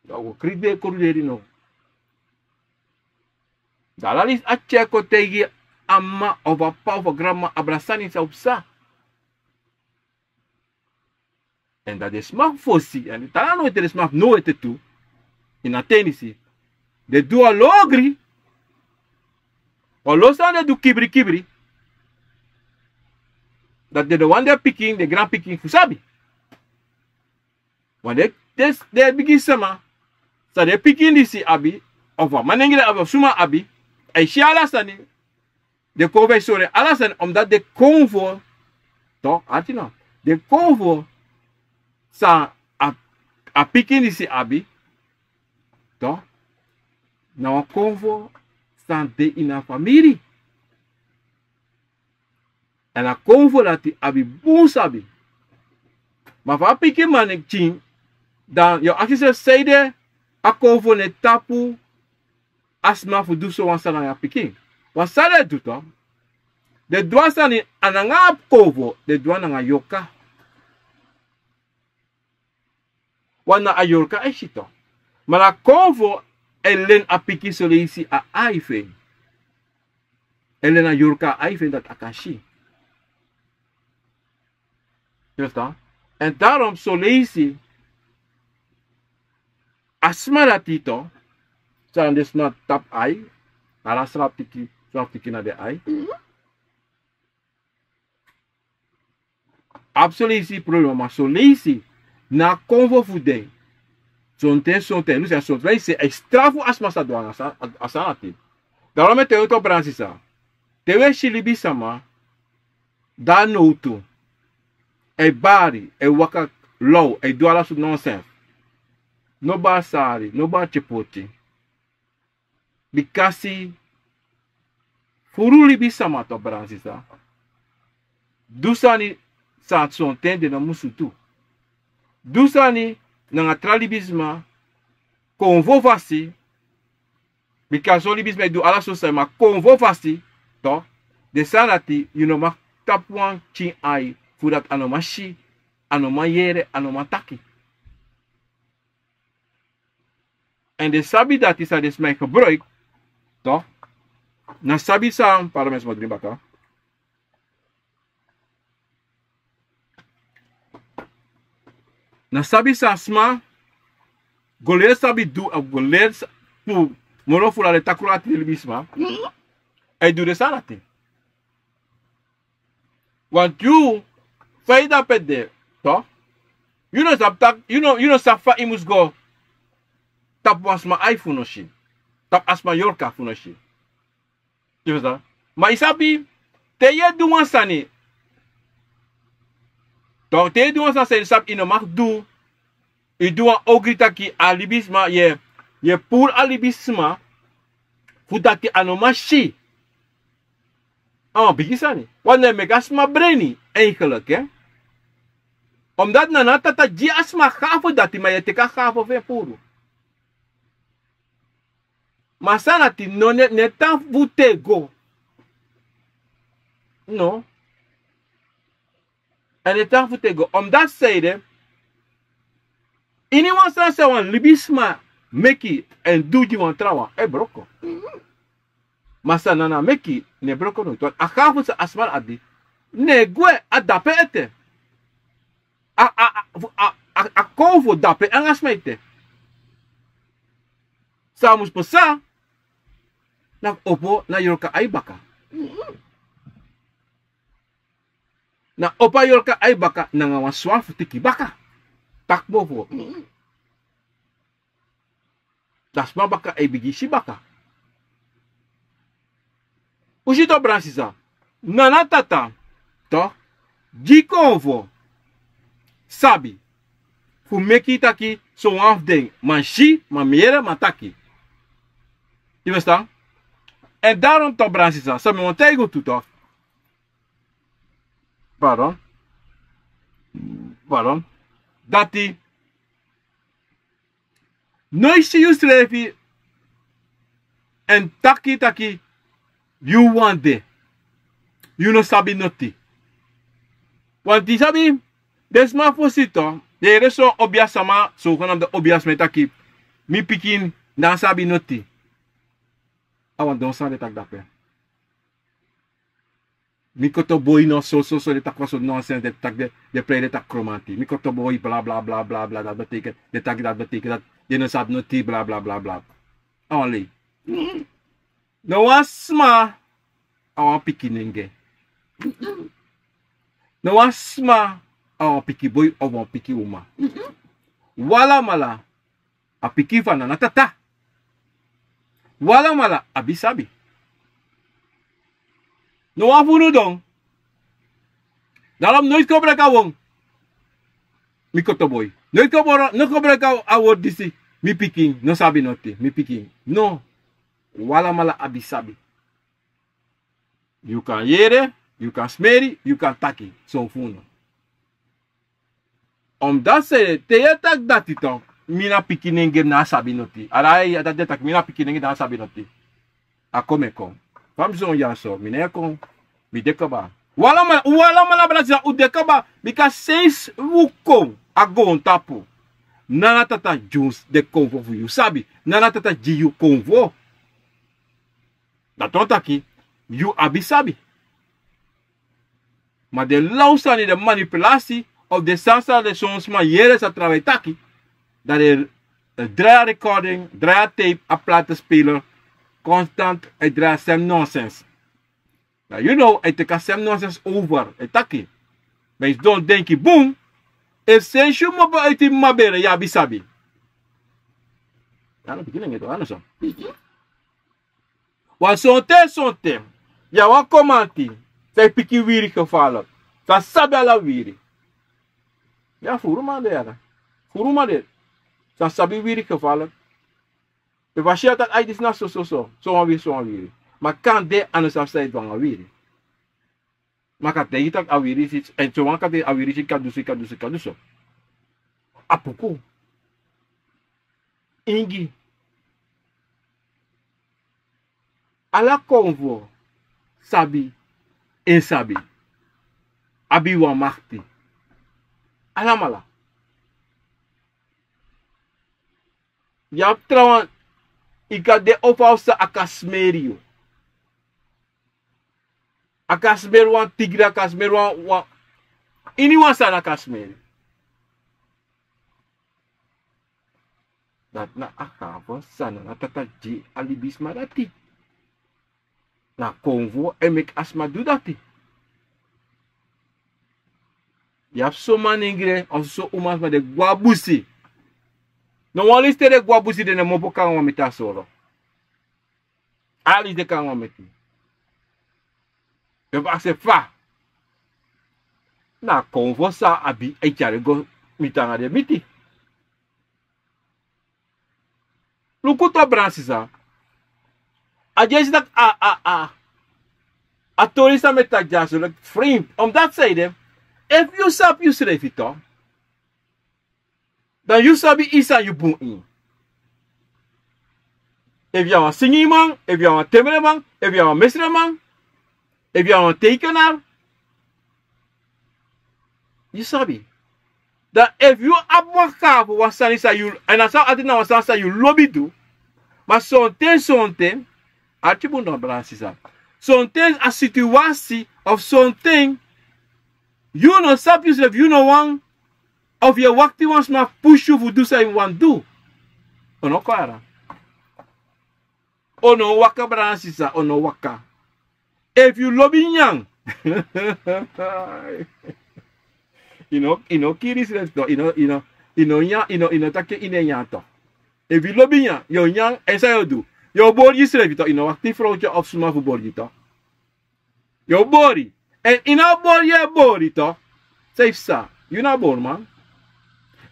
Dan wi o kriti den kruderi now. Dan ala disi a tyari kon taigi a m'ma of a p'pa of a granma abra sani san o pasa. Èn dan den sma fu fosi, èn den tan na now ete, den sma fu now ete tu, ini a ten disi, den du wan lo ogri, wan lo sani den du kibri kibri. Dati den no wani den pikin, den granpikin fu sabi. Wan den, den, den bigi sama, san den pikin disi abi, of a manengre abi, of suma abi, a e si ala sani, den kon fu e sori ala sani, omdati den konfo, to, ati no, den konfo san a, a pikin disi abi, to, na wan konfo san de ini a famiri. Èn a konfo dati abi bun sabi. Ma fa a pikin man e pikin, dan yu o aksi srefi, sanede a konfo no e tapu a sma fu du so wan sani nanga a pikin? Wan sani den e du tu. Den du a sani a nanga a konfo, den du a nanga yorka. Wan na a yorka e si tu. Ma na konfo e leni a pikin soleisi a ai fu en. E leni a yorka a ai fu en dati a kan si. Yu ferstan? Èn daarom soleisi a sma dati tu, san den sma tapu ai, ala sma pikin, sma pikin na den ai. Abi soleisi problema, ma soleisi na a konfo fu den. Sonten, sonten, nu si a sonten, yu si a e strafu a sma san du a sani dati. Daarom mi e taigi yu tu, brada sisa. Te wi e si libisama de a nowtu, e bari, e waka law, e du ala sortu nonsens. No bari sari, no bari tyepoti. Bikasi furu libisama tu, brada sisa, du sani san sonten den no musu du. Du sani nanga tra libisma, konfo fasi, bikasi son libisma e du ala sortu sani, ma konfo fasi tu, den sani dati yu no mag tapu wan pikin ai, fu dati a no man si, a no man yere, a no man taki. Èn den sabi dati san den sma e gebruik, to, na sabi san, pardon, mi e sma dringi baka. Na sabi san sma go leri sabi du, a go leri sa-, fu moro fu lari takru ati den libisma. A e du den sani dati. Want yu, fa yu de ape de, to, yu no sabi taki, yu no, yu no sabi fa yu mus go tapu wan sma ai fu no si, tapu a sma yorka fu no si. Yu ferstan? Ma yu sabi, te yu e du wan sani, to, te yu e du wan sani san yu sabi yu no mag du, yu du wan ogri taki a libisma, yu e, yu e puru a libisma fu taki a no man si. A wan bigi sani. Want na e meki a sma breni, eigenlijk, hè. Omdat na a tata gi a sma gafu dati, ma yu e teki a gafu fu en puru. Ma san na tin no ne tan fu tego. No. Èn ne tan fu tego omdati san ede. Ini wan sani san wan libisma meki èn du gi wan trawan e broko. Ma san nana meki ne broko no tu a gafu san a sma abi. Ne gwe a dape ete. A a a a a kon fu dape anga sma ete. San a mus pasa na fu opo na yorka ai baka. Na opo a yorka ai baka nanga wan swan fu tiki baka. Taki mofo. Dan sma baka e bigin si baka. Un si to bransisa. Nana tata to gi konfo sabi fu meki yu taki sowan fu den man si man mi yere man taki. Yu festan? Èn daron to bransisa san mi wani taigi un tu to. Pardon. Pardon. Dati no e si yusrefi. Èn taki taki yu wan de yu no sabi noti. Wanti yu sabi den sma fosi to den yere son obi a sama son fu na mi den obi a sma e taki mi pikin na a sabi noti. A wan don san den taki dape. Mi kotoboi no so so so den taki wan so nonsens den taki den prei den taki kromanti mi kotoboi bla bla bla bla bla dati beteken den taki dati beteken dati den no sabi noti bla bla bla bla. A wan lei. No wan sma a wan pikin nenge. No wan sma a wan pikin boi of wan pikin uma. Walamala a pikin fu a nana tata. Walamala abi sabi. No wan fu unu don. Daro mi noiti kon breki a won. Mi kotoboi noiti kon breki a won disi. Mi pikin no sabi noti mi pikin no. Walamala abi sabi. Yu kan yere yu kan smeri yu kan taki son fu unu. Omdati sede te yu e taki dati to mi na pikin nenge mi na a sabi noti ala a dati den taki mi na pikin nenge mi na a sabi noti. A kon mi e kon fa mi son ya so mi na e kon. Mi de kaba. Wan lamana bra sisa un de kaba. Bika sensi un kon a goontapu nana tata gi un den konfo fu yu sabi nana tata gi yu konfo. Dati wan taki yu abi sabi. Ma den law sani den manipulasi of den sani san den son sma yere san trawan e taki dan den drai a recording drai a tape a plate speler. Konstant e drai a sem nonsens. Dan yu now e teki a sem nonsens over e taki. Ma yu sidon denki bun efu sensi yu mopo uiti mama bere yu abi sabi. Wan sonten sonten yu a wan komanti san yu pikin wiri gefalik. San sabi ala wiri. Ya furu man de ya na furu man de. San sabi wiri gefalik. Efu a si a taki ai disi na sososo sowan wiri sowan wiri. Ma kande a no sabi san yu du anga wiri. Ma kan taigi tak' a wiri si èn sowan kan taigi a wiri si kan du so yu kan du so yu kan du so. A puku ingi ala konfo sabi en sabi abi wan makti. Alamala yu abi trawan yu kan de ofu a ofu san a kan smeri yu. A kan smeri wan tigri a kan smeri wan wan ini wan sani a kan smeri. Dati na a kan fu a sani na tata gi a libisma dati. Na konfo e meki a sma du dati. Yu abi son manengre of son umasma den gwe a busi. No wan lisi te den gwe a busi den no mopo kon nanga wan miti a soro. Ala disi de kon nanga wan meti. Yu fu aksi fa na a konfo san a abi e tyari go miti nanga den miti. Luku tu a bransisa. A dyesi tak' a a a a tori san mi e taki dyaso leki frimp omdati san ede efu yu sabi yusrefi to. Dan yu sabi yu san yu bun ini. Efu yu na wan singiman, efu yu na wan temreman, efu yu na wan mesreman, efu yu na wan teikenar, yu sabi. Dan efu yu abi wan kafo, wan sani san yu, èn a san ati na wan sani san yu lobi du, ma sonten sonten, arki bun dan, brada, sisa. Sonten a situasi of sonten yu no sabi yusrefi, yu no wani, of yu e wakti wan sma pusu yu fu du san yu wani du. O no kon, o no waka, brada, sisa, o no waka. Efu yu lobi nyan, yu no, yu no kiri yusrefi tu, yu no, yu no, yu no nyan, yu no, yu no taki ini en nyan tu. Efu yu lobi nyan, yu o nyan, èn san yu o du? Yu o bori yusrefi tu, yu no wakti frowtye of suma fu bori yu tu. Yu o bori. Èn ini a bori yu e bori tu, san yu psa? Yu na boriman.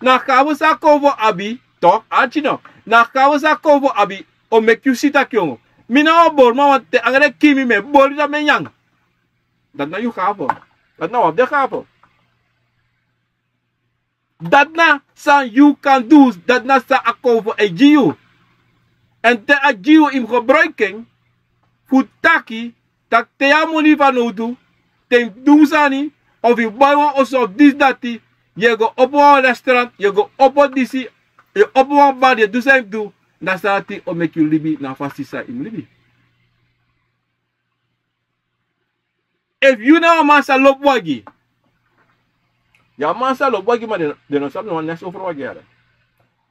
Na kafo san a kowfu abi tu, arki no. Na kafo san a kowfu abi o meki yu si taki yongo, mi na wan boriman, wanten anga den kii mi, mi e bori, dan mi e nyan. Dati na yu kafo. Dati na wan fu den kafo. Dati na san yu kan du, dati na san a kowfu e gi yu. Èn te a gi yu, yu mus gebruiki en fu taki taki te yu abi moni fanowdu, te yu mus du sani, of yu bai wan oso of disi dati, yu e go opo wan restaurant, yu e go opo disi, yu e opo wan bar, yu e du san yu mus du, na san dati o meki yu libi na a fasi san yu mus libi. Efu yu na wan man san lobi wagi, yu a man san lobi wagi, ma den, den no sabi no wan neks over wagi yara.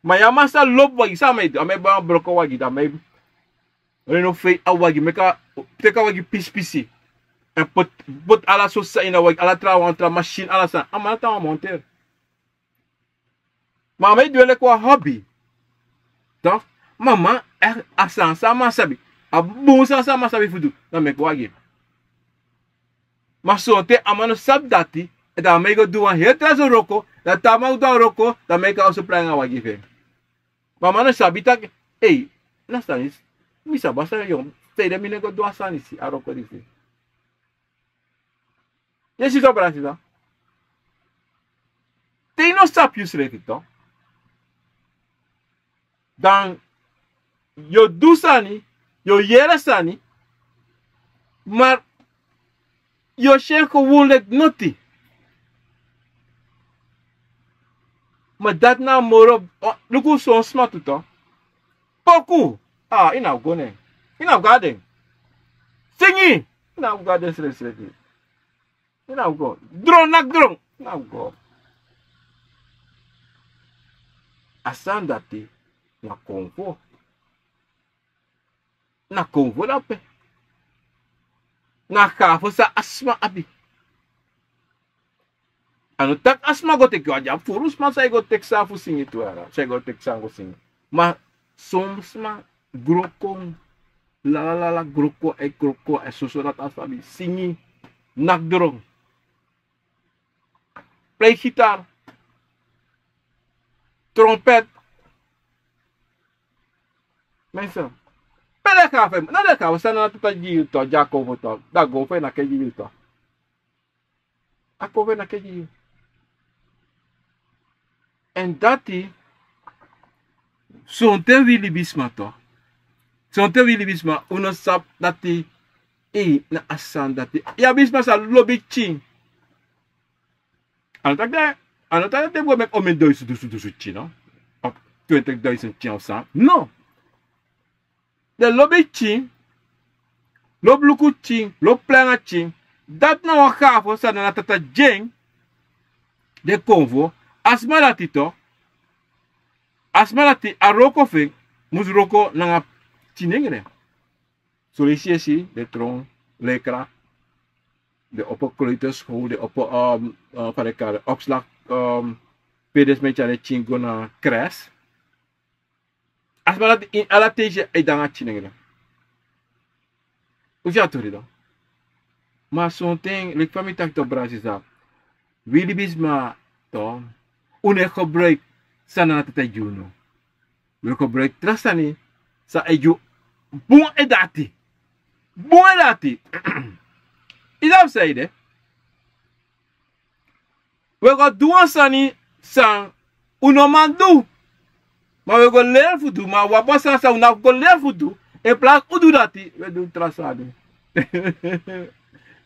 Ma yu a man san lobi wagi, san a man e du? A man e bai wan broko wagi, dan a man e renovate a wagi, meki a, teki a wagi pisi pisi. Èn poti, poti ala sortu sani ini a wagi, ala tra wan tra masin, ala sani. A man na wan monteur. Ma a man e du en leki wan hobby. Toch, ma a man, eh, a sani san a man sabi, a bun sani san a man sabi fu du, na meki wagi. Ma sonten a man no sabi dati, dan a man e go du wan heri tra sortu wroko, dan te a man du a wroko, dan a man e kon na oso prei nanga wagi fu en. Ma a man no sabi taki, ei, na sani disi, mi sabi a sani yongu, saide mi no e go du a sani disi, a wroko disi? Yu e si so, brada, sisa? Te yu no sabi yusrefi tu, dan yu o du sani, yu o yere sani, ma yu o si en kon wun leki noti. Ma dati na a moro, o, luku son sma tu tu. Poku. Ah, yu no abi go nen. Yu no abi go na den. Singi. Yu no abi go na den srefsrefi. Yu no abi go. Dron, naki dron. Yu no abi go. A sani dati na konfo. Na konfo dape. Na kafo san a sma abi. A no taki a sma go teki wan, a de a furu sma san e go teki san fu singi tu yara, san e go teki san go singi. Ma son sma gro kon, lala lala gro kon, e gro kon, e soso dati a sabi singi, naki dron, plei gitar, trompet. Mensen, pe den kafo, na den kafo san na tata gi yu tu, di a konfo tu, dan a konfo e naki gi yu tu. A konfo e naki gi yu. Èn dati, sonten wi libisma tu, sonten wi libisma, un no sabi dati, ei, na a sani dati. Yu abi sma san lobi pikin. A no taki den, a no taki den go meki omeni dusun, dusun, dusun pikin, no? Of twintig duizend pikin of san. No. Den lobi pikin, lobi luku pikin, lobi prei nanga pikin. Dati na wan kafo san na tata gi en. Den konfo, a sma dati tu, a sma dati a wroko fu en mus wroko nanga pikin nengre. Son leisi yu e si den tron lekra, den opo kleuterschool, den opo, um, uh, fa den kari, opslag, um, pe den sma e tyari den pikin go na kres. A sma dati ini ala ten disi e de nanga pikin nengre. Un si a tori dan. Ma sonten, leki fa mi taki tu, brada, sisa, wi libisma tu, un no e gebruiki san na tata gi unu. Wi e gebruiki tra sani san e gi unu bun ete ati. Bun ete ati. Yu sabi san ede? Wi e go du wan sani san un no man du. Ma wi e go leri fu du, ma wan bosana san un no abi go leri fu du. En plasi un du dati, wi e du tra sani.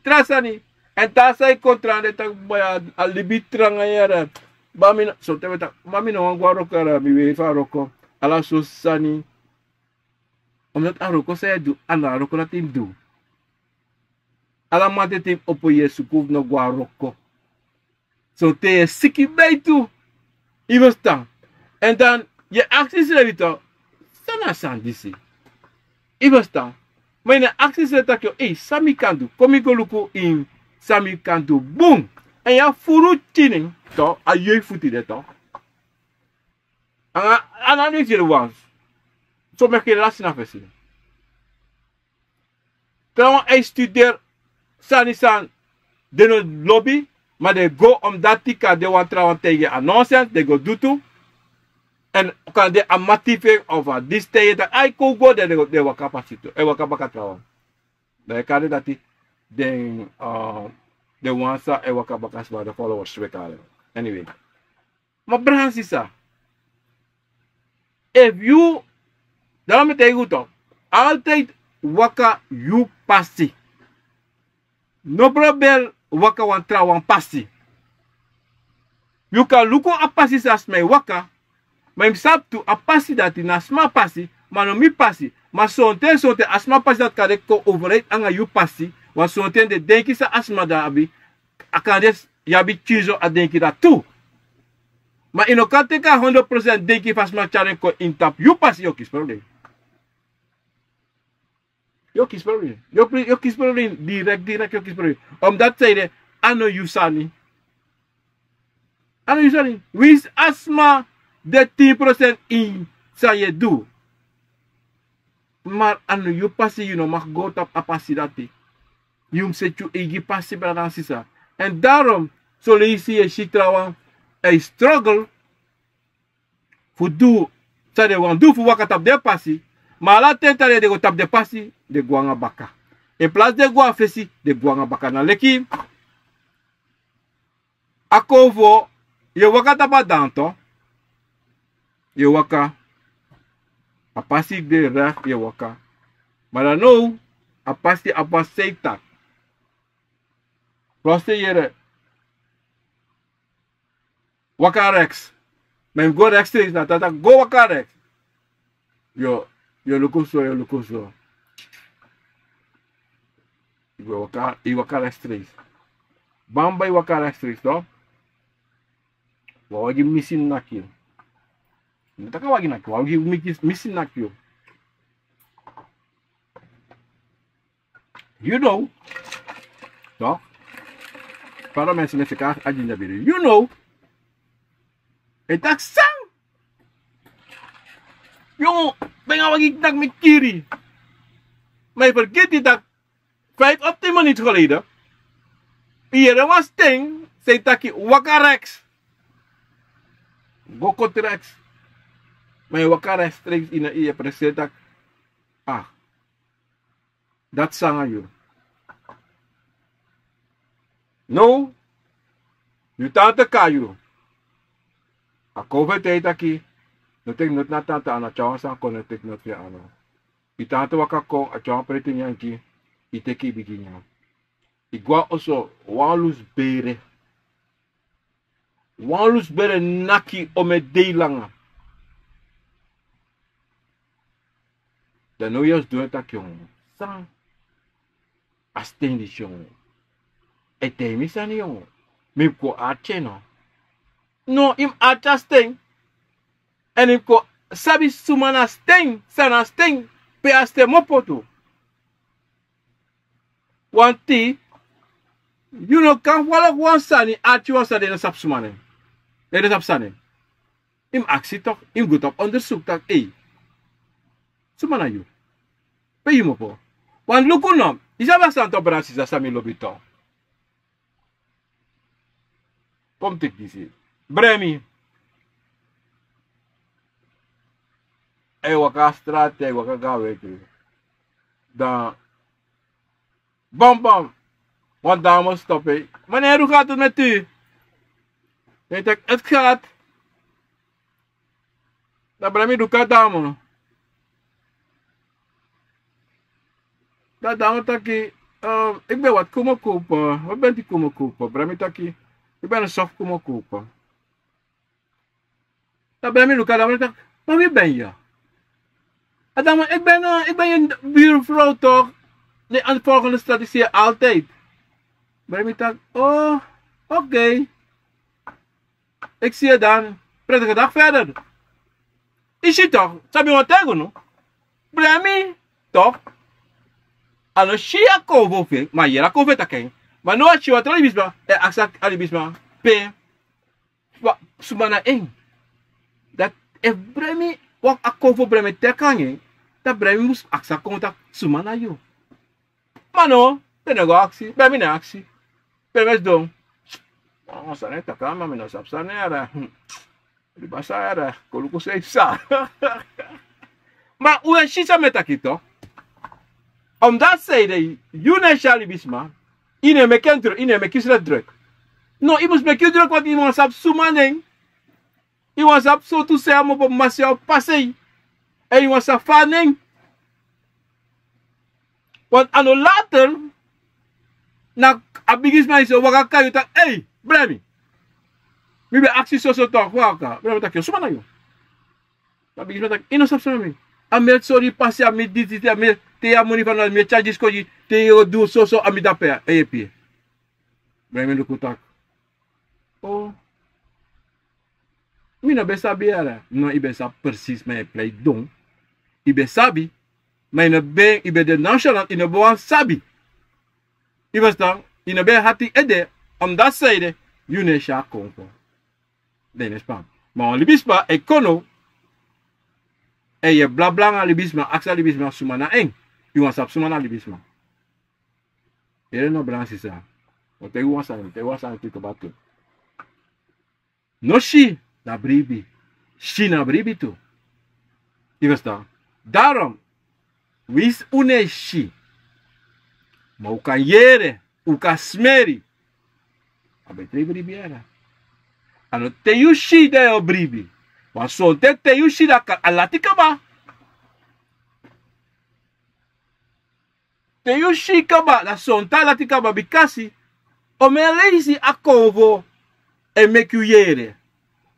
Tra sani. Èn te a sani kon tra, den taki boi, a libi tranga yere. Bamina, sonten wi e taki, ma mi no wani go a wroko yere, mi weri fu a wroko. Ala sortu sani. Omdat a wroko san yu e du, a no a wroko dati yu mus du. Ala mamanten te yu opo yu e suku fu no go a wroko. Sonten yu e siki bei tu. Yu e ferstan? Èn dan yu e aksi yusrefi tu, san na a sani disi? Yu e ferstan? Ma yu no e aksi yusrefi taki, ei, san mi kan du? Kon mi go luku ini san mi kan du bun. Èn yu abi furu kinin tu, a yoi fu tide tu. Anga, a no a disi yu wani. So meki lasi na fesi. Trawan e studeri sani san den no lobi, ma den go omdati kande wan trawan taigi en a nonsens, den go du tu. Èn kande a mati fu en of a disi taigi en taki ai, kon go, dan den go, den waka pasi tu, e waka baka trawan. Dan yu e kari dati den, eh, den wan san e waka baka sma, den followers, wi e kari. Anyway. Ma brada nanga sisa, efu yu, dan mi e taigi yu tu, altijd waka yu pasi. No probeer waka wan trawan pasi. Yu kan luku a pasi san a sma e waka, ma yu mus sabi tu a pasi dati na sma pasi, ma no mi pasi. Ma sonten, sonten a sma pasi dati kan de kon overheid anga yu pasi, want sonten den denki san a sma dati abi, a kan de yu abi kinso a denki dati tu. Ma yu no kan teki a hondro prosent denki fu a sma tyari en kon ini tapu yu pasi, yu o kisi problem. Yu o kisi problem. Yu o pri-, yu o kisi problem. Direct, direct yu o kisi problem. Omdati san ede, a no yu sani. A no yu sani. Winsi a sma de tin prosent ini san yu e du. Ma a no yu pasi, yu no mag go tapu a pasi dati. Yu mus seti yu eigi pasi, brada nanga sisa. Èn daarom, son leisi yu e si trawan e struggle fu du san den wani du fu waka tapu den pasi. Ma ala ten te den go tapu den pasi, den go nanga baka. In plaats den go na fesi, den go nanga baka. Na leki a konfo, yu e waka tapu a danto, yu e waka. A pasi de recht, yu e waka. Ma dan now, a pasi, a pasi san e taki. Plus te yere, waka rechts. Ma yu go rechtstreeks, na a taki go waka rechts. Yu, yu luku so, yu luku so. Yu go waka, yu waka rechtstreeks. Bamba yu waka rechtstreeks, no? Wan wagi misi naki yu. Mi taki wagi naki, wan wagi misi, misi naki yu. You know. Toch? Para mensen met elkaar agenda bieden. You know. E taki san? Yu ben a wagi taki mi kiri. Ma yu fergiti taki vijf of tien minuten geleden, yu yere wan sten san e taki waka rechts. Go koti rechts. Ma yu waka rechtstreeks, yu no, yu e presi taki. Ah. Dati san nanga yu. Now, yu tante kon na yu. A kon fu en taigi taki, no teki noti na tante anu, a tyari wan sani kon, no teki noti fu en anu. Yu tante waka kon, a tyari wan preti nyanyan gi yu, yu teki yu bigin nyan. Yu go na oso, wan lusu bere. Wan lusu bere naki yu omeni dei langa. Dan now yu e sidon e taki, yongu, san? A sten disi, yongu. E taigi mi sani, yongu. Mi mus kon arki en, no? No, yu mus arki a sten. Èn yu mus kon sabi suma na sten, san na sten, pe a sten kmopo tu. Wanti, yu no kan wroko wan sani, arki wan sani, den no sabi suma na en. Den no sabi san na en. Yu mus aksi toch, yu mus go tapu onderzoek taki, ei, suma na yu? Pe yu kmopo? Want luku no, yu sabi a sani toch, brada, sisa, san mi lobi toch. Kon mi teki disi. Bremi. A e waka a strati, a e waka go na weki. Dan, bam, bam. Wan dame stop en. Meneer, hoe gaat het met u? Hij zegt, het gaat. Dan Bremi luku a damo. Dan a damo taki, eh, ik ben wat komen kopen. Wat bent u komen kopen? Bremi taki, ik ben een soft komen kopen. Dan Bremi luku a damo taki, maar wie ben je? A damo, ik ben, eh, ik ben je buurvrouw toch? Nee, aan de volgende straat, ik zie je altijd. Bremi taki, oh, oké. Ik zie je dan. Prettige dag verder. Yu si toch, sabi wan taigo no? Bremi, toch? A no si a konfo fu en, ma a yere a konfo e taki en. Ma now a si wan tra libisma, e aksi a libisma pe, suma na en. Dati efu Bremi, wan a konfo Bremi e taki nanga en, dan Bremi mus aksi a konfo taki suma na yu. Ma no, den no go aksi, Bremi no e aksi. Bremi e sidon. Wan sani e taki, ma mi no sabi san na en yere. Hmm. Libisma yere, kon luku san yu sa. Ma un e si san mi e taki toch. Omdat san ede, yu no e si a libisma, yu no e meki en dru-, yu no e meki yusrefi druk. No, yu mus meki yu druk, want yu wani sabi suma na en. Yu wani sabi sortu san a man opo, ma san a o pasa en. Èn yu wani sabi fa a nen. Want a no later, na a bigisma disi o waka kon yu taki, ei, Bremi. Mi ben aksi soso toch, waka. Bremi taki, suma na yu? A bigisma taki, yu no sabi suma mi. A mi e sori yu pasi, a mi e disi, a mi e tei yu a moni, fa na mi e tyari disi kon gi yu, te yu o du soso, a mi dape, a yepi yu. Bremi luku taki, oh. Mi no ben sabi yere. No, yu ben sabi precies, ma yu e pleit don. Yu ben sabi, ma yu no ben, yu ben de nonchalant, yu no ben wani sabi. Yu ferstan, yu no ben e hati ede, omdat san ede, yu no e si a konfo. Den no e span. Ma wan libisma e kon now, èn yu e blabla nanga libisma, aksi a libisma suma na en. Yu wani sabi suma na libisma. Yere no, brada sisa. Mi o taigi wan sani, mi o taigi wan sani tu kaba tu. No si na bribi. Si na bribi tu. Yu ferstan? Daarom, winsi un no e si, ma un kan yere, un kan smeri, a ben teki bribi yere. A no te yu si dan yu o bribi. Wan sonten te yu si dan a lati kaba. Te yu si kaba, dan sonten a lati kaba, bikasi omen leisi a konfo e meki yu yere.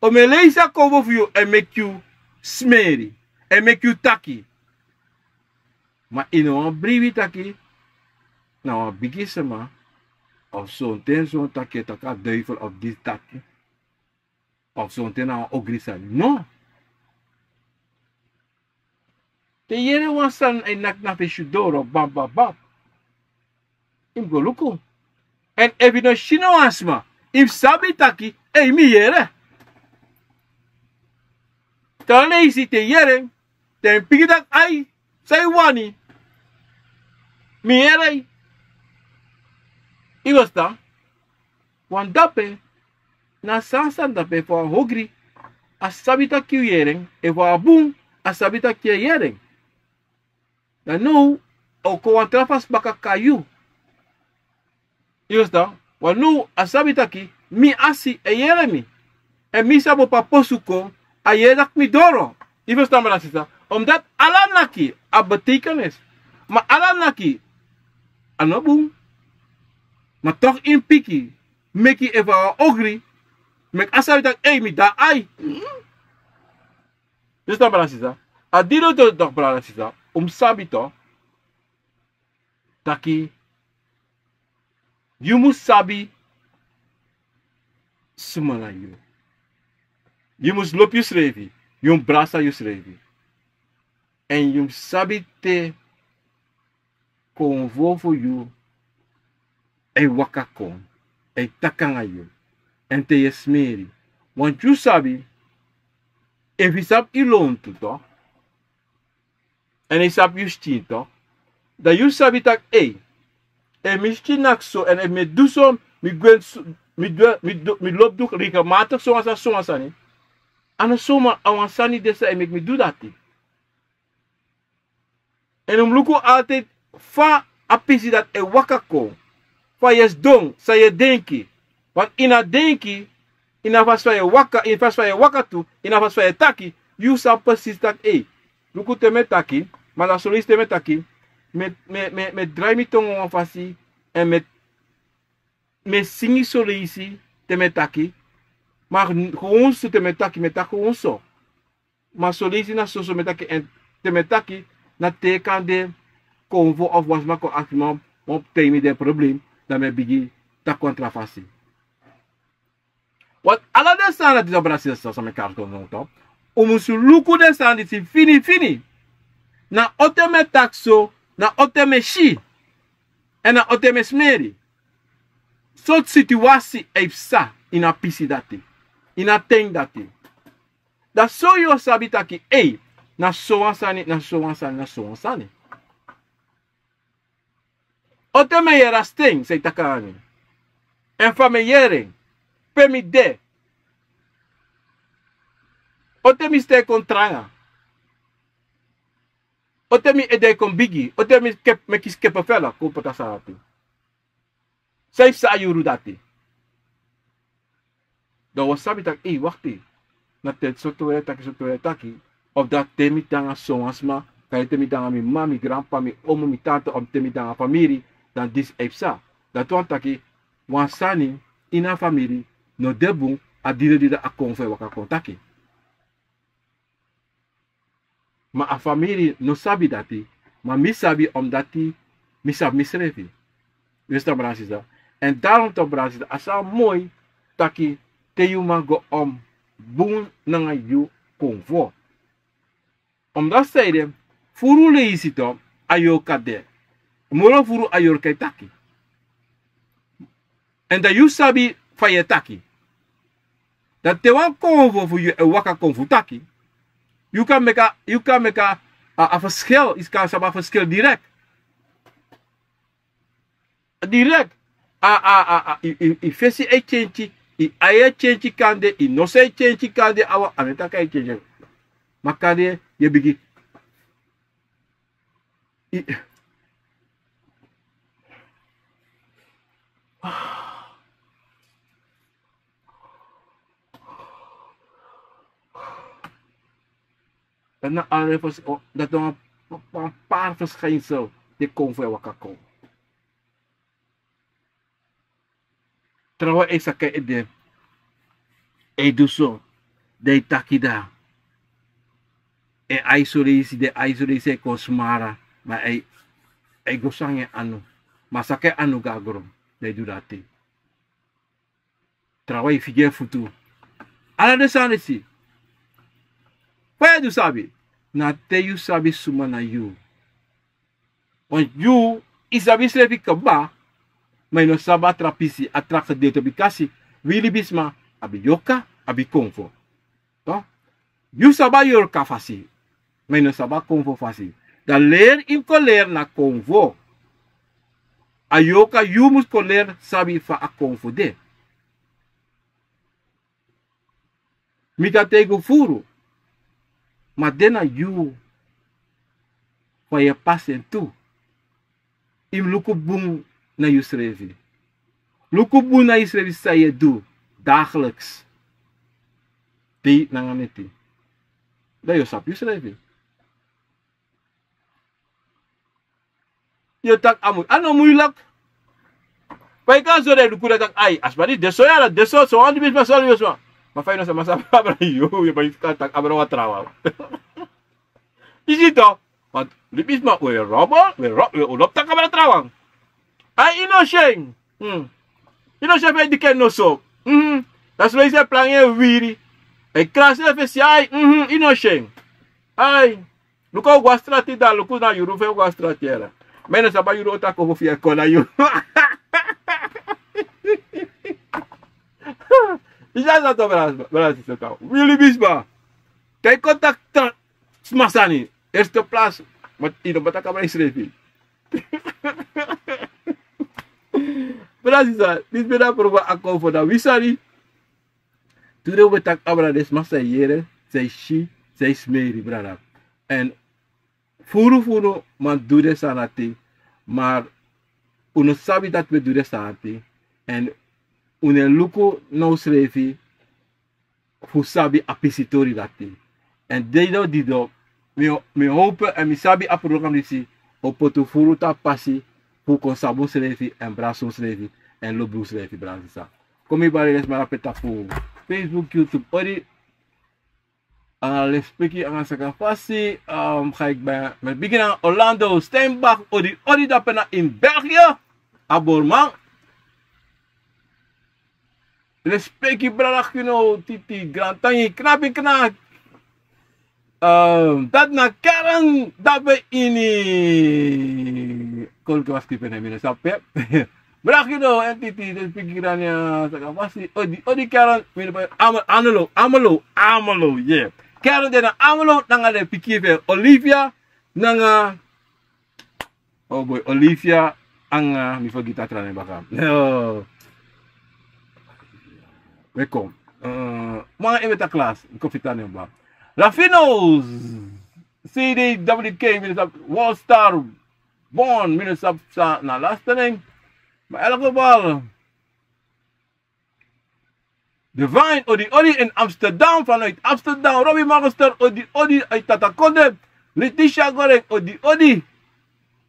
Omen leisi a konfo fu yu e meki yu smeri, e meki yu taki. Ma yu no wani bribi taki na wan bigisma, of sonten son taki e taki a duifel of disi taki. Of sonten na wan ogri sani. No. Te yu yere wan sani e naki na fesi yu doro, bam, bam, bam, yu mus go luku. Èn efu yu no si no wan sma, yu mus sabi taki, ei, mi yere. Tra leisi te yu yere, te yu piki taki ai, san yu wani, mi yere. Yu ferstan? Wan dape, na san a sani dape, efu a ogri, a sabi taki yu yere en, efu a bun, a sabi taki yu e yere en. Dan now, a o kon wan tra fasi baka kon na yu. Yu ferstan? Want now a sabi taki mi asi e yere mi. Èn mi sabi opo a posu kon, a yere taki mi doro. Yu ferstan, brada sisa? Omdat ala naki abi betekenis. Ma ala naki a no bun. Ma toch yu mus piki, meki efu a ogri, meki a sabi taki, ei, mi de na ai. Yu ferstan, brada sisa? A didon tu toch, brada sisa, un mus sabi toch taki yu mus sabi suma na yu. Yu mus lobi yusrefi, yu mus brasa yusrefi. Èn yu mus sabi te konfo fu yu e waka kon, e taki nanga yu, èn te yu e smeri. Want yu sabi, efu yu sabi yu lontu toch, èn yu sabi yu skin toch, dan yu sabi taki, ei, efu mi skin naki so, èn efu mi e du so, mi gwe, mi du, mi du, mi lobi du regelmatig so wan sani, so wan sani. A no suma, a wan sani de san e meki mi du dati. Èn un mus luku altijd fa a pisi dati e waka kon. Fa yu e sidon, san yu e denki. Want ini a denki, ini a fasi fa yu e waka, ini a fasi fa yu e waka tu, ini a fasi fa yu e taki, yu sabi presis taki ei, luku te mi e taki, ma dan soleisi te mi e taki, mi e drai mi tongo wan fasi, èn mi e singi soleisi te mi e taki. Ma, gowonsu te mi e taki mi e taki gowonsu. Ma soleisi na soso mi e taki èn te mi e taki, na te kande konfo of wan sma kon aksi mi, wan taigi mi den problem, dan mi e bigin taki wan tra fasi. Wan ala den sani dati, dan brada sisa san mi e kari kon no to, un mus luku den sani disi fini fini. Na ote mi e taki so, na ote mi e si, èn na ote mi e smeri. Sortu situasi e psa ini a pisi dati, ini a ten dati. Dan so yu o sabi taki ei, na sowan sani, na sowan sani, na sowan sani. Ote mi e yere a sten san yu taki nanga mi, èn fa mi e yere en, pe mi de, ote mi sten kon tranga, ote mi ede kon bigi, ote mi kisi kepefela kon poti a sani ape. San yu psa a yuru dati? Dan wi o sabi taki ei, wakti, na te soto wi e taki, soto wi e taki, of dati te mi de nanga sowan sma, kande te mi de nanga mi m'ma, mi granp'pa, mi omu, mi tante, of te mi de nanga famiri, dan disi e psa. Dati wani taki wan sani ini a famiri no de bun. A didedide a konfo e waka kon taki. Ma a famiri no sabi dati. Ma mi sabi omdati mi sabi misrefi. Yu e stan brada sisa? Èn daron to brada sisa, a sa moi taki te yu man go om bun nanga yu konfo. Omdati saide, furu leisi to, a yorka de. Moro furu a yorka e taki. Èn dan yu sabi fa yu e taki. Dan te wan konfo fu yu e waka kon fu taki, yu kan meki a, yu kan meki a, a ferskel, yu kan sabi a ferskel direkt. Direkt. A, a, a, a, yu, yu, yu fesi e tyentyi, yu ai e tyentyi kande, yu noso e tyentyi kande, a wan, a no e taki a e tyentyi. Ma kande yu e bigin. Dan na ala den fers, dati wan, wan pari ferskynsel di e kon fu e waka kon. Trawan e saka en ede, e du so, dan e taki dati. En ai soleisi, den ai soleisi e kon smara, ma ai, ai go swanga en anu. Ma saka en anu go na gron, dan e du dati. Trawan e figi en futu. Ala den sani disi. Fa yu e du sabi? Na te yu sabi suma na yu. Want yu, yu sabi yusrefi kaba, ma yu no sabi a tra pisi, a tra gedeelte bikasi wi libisma abi yorka, abi konfo. Toch? Yu sabi a yorka fasi, ma yu no sabi a konfo fasi. Dan leri yu mus kon leri na konfo. A yorka yu mus kon leri sabi fa a konfo de. Mi kan taigi un furu, ma de na yu fa yu e pasi en tu. Yu mus luku bun na yusrefi. Luku bun na yusrefi san yu e du dagelijks. Dei nanga neti. Dan yu o sabi yusrefi. Yu o taki a mu, a no muilek. Fa yu kan sori e luku dati taki ai, a sma disi de so ya, na de so, so wan libisma, so libisma. Ma fa yu no sabi, ma sabi abra yu, yu e bai kan taki abra wan trawan. Yu si to, want libisma we robo, we ro, we o lobi taki abra trawan. Ai, yu no si en. Yu no si en fa yu diki en noso. Mhm. Dati so yu si e planga en wiri. E krasi en fesi, ai, mhm, yu no si en. Ai. Luku a o go na strati, dan luku na yuru fu en o go na strati, yere. Ma yu no sabi a yuru o taki opo fi en kon na yu. Yu sa sa to brada, brada sisa, wi libisma. Te yu kon taki tra sma sani, eerste plaats, ma yu no mus taki abra yusrefi. Brada sisa, disi ben na programa Akomfo na wi sani. Today we taki abra den sma san e yere, san e si, san e smeri, brada. Èn furu fu unu man du den sani dati, ma un no sabi dati we du den sani dati. Èn un no e luku na unsrefi fu sabi a pisitori dati. En dei dei dei dei, mi, mi hope en mi sabi a program disi o poti furu tapu pasi fu kon sabi unsrefi en brasi unsrefi en lobi unsrefi, brada sisa. Kon mi bari lesi mara pe tapu Facebook, YouTube, odi. Anga lespeki anga saka fasi, um, ga ik bij, met bigin nanga Orlando Steinbach, odi odi dape na in België. A bori man. Lespeki brada Gino, Titi, grantangi, knapi knak. Um, dati na Karen dape ini. Kon kon waski pe na mi no sabi. Brada Gino, en Titi, lespeki grania saka fasi, odi odi Karen, mi no pa Amelo, Amelo, Amelo, yeah. Karen de na Amelo, nanga den pikin fu en Olivia, nanga, oh boy, Olivia, anga mi fergiti a tra nen baka. No. We kon. Uh, man, en weti a klas, mi kon fita nen baka. Rafinos, C D W K, mi no sabi, World Star, Born, mi no sabi san na laste nen. Ma in elk geval, Divine, odi odi in Amsterdam, vanuit Amsterdam. Robbie Morgenstern, odi odi uit Tata Konde. Letitia Goreng, odi odi.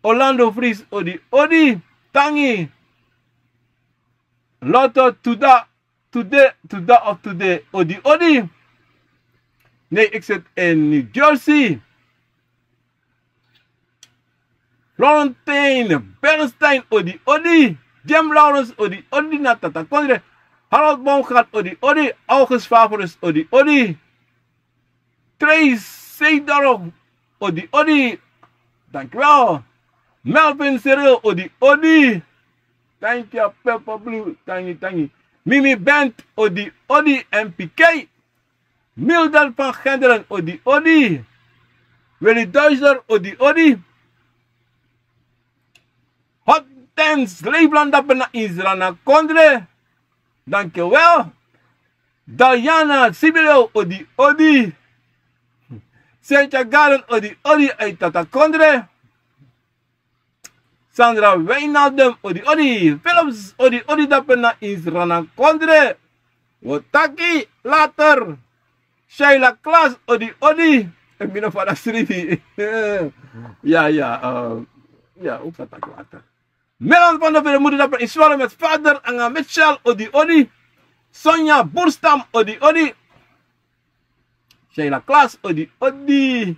Orlando Vries, odi odi. Tangi. Lotto Tuda, Tude, Tuda of Tude, odi odi. Nee, ik zit in New Jersey. Florentine Bernstein, odi odi. Jim Lawrence, odi odi na Tata Kondre. Harold Baumgart, odi odi. August Favorus, odi odi. Trace Seedorf, odi odi. Dankjewel. Melvin Cyril, odi odi. Thank you, Pepper Blue, tangi tangi. Mimi Bent, odi odi. M P K. Mildred van Genderen, odi odi. Willy Duizer, odi odi. Hortense Leefland dape na Israel na Kondre. Dankjewel. Diana Sibileo, odi odi. Cynthia Garden, odi odi uit Tata Kondre. Sandra Wijnaldum, odi odi. Philips, odi odi dape na Israel na Kondre. Wotaki later. Sheila Klaas, odi odi. En mi no fada srifi. Ya, ya, uh, ya, ook dat later. Milan van der Velde, moeder dape Israel met vader anga Mitchell, odi odi. Sonja Burstam, odi odi. Sheila Klaas, odi odi.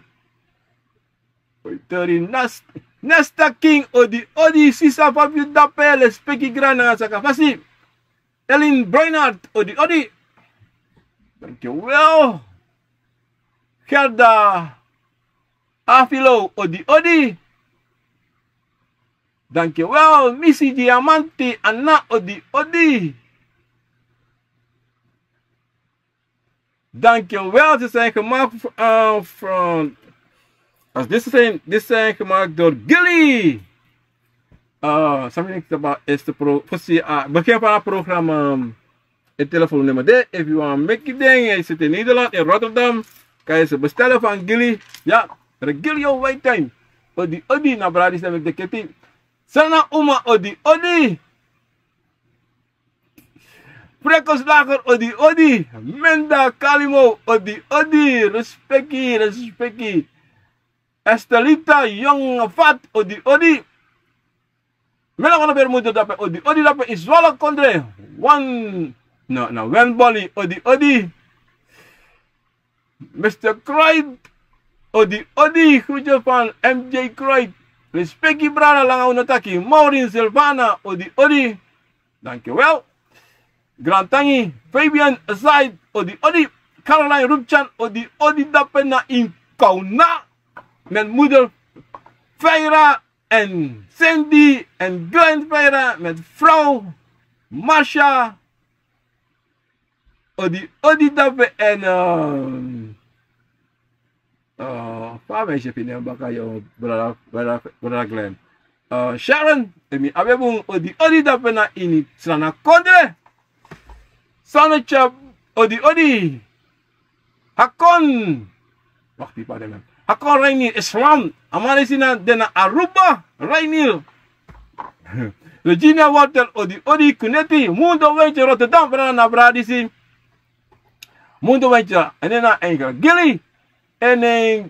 Oi, tori Nas-, Nesta King, odi odi. Sisa Fabio dape, lespeki grana saka fasi. Elin Breinart, odi odi. Dankjewel. Gerda Afilo, odi odi. Dankjewel. Missy Diamanti, Anna, odi odi. Dankjewel, ze zijn gemaakt v-, eh, van, als dit zijn, dit zijn gemaakt door Gilly. Uh, something about is the pro, fosi, uh, begin van het programma, um, het telefoonnummer de, if you want make it ding, je zit in Nederland, in Rotterdam, kan je ze bestellen van Gilly. Ja, Regilio White Time. Odi, odi, na bradi zijn met de ketting. Sana Uma, odi, odi. Frekoslager, odi odi. Menda Kalimo, odi odi. Respeki, respeki. Estelita Young Fat, odi odi. Mela kono Bermuda dape, odi odi dape Iswala Kondre. Wan, no, no, Wen Boli, odi odi. Mister Croyd, odi odi, groetje van M J Croyd. Respeki brada, langa unu taki. Maureen Silvana, odi odi. Dankjewel. Grantangi, Fabian Zaid, odi odi. Caroline Rupchan, odi odi dape na in Kauna. Met moeder Feira en Cindy en Glenn Feira met vrouw Marsha. Odi odi dape en, ehm, eh, fa a meisje fu nen baka, yo, brada, brada, brada Glenn. Eh, Sharon, en mi abi bun, odi odi dape na ini Srana Kondre. Sano Chap, odi odi. Hakon. Wakti, pardon, man. Hakon Rainil Islam. A man disi na de na Aruba, Rainil. Regina Wortel, odi odi. Kuneti, Mundo Wentje, Rotterdam, brada na brada disi. Mundo Wentje, en na enkel Gilly. En, eh,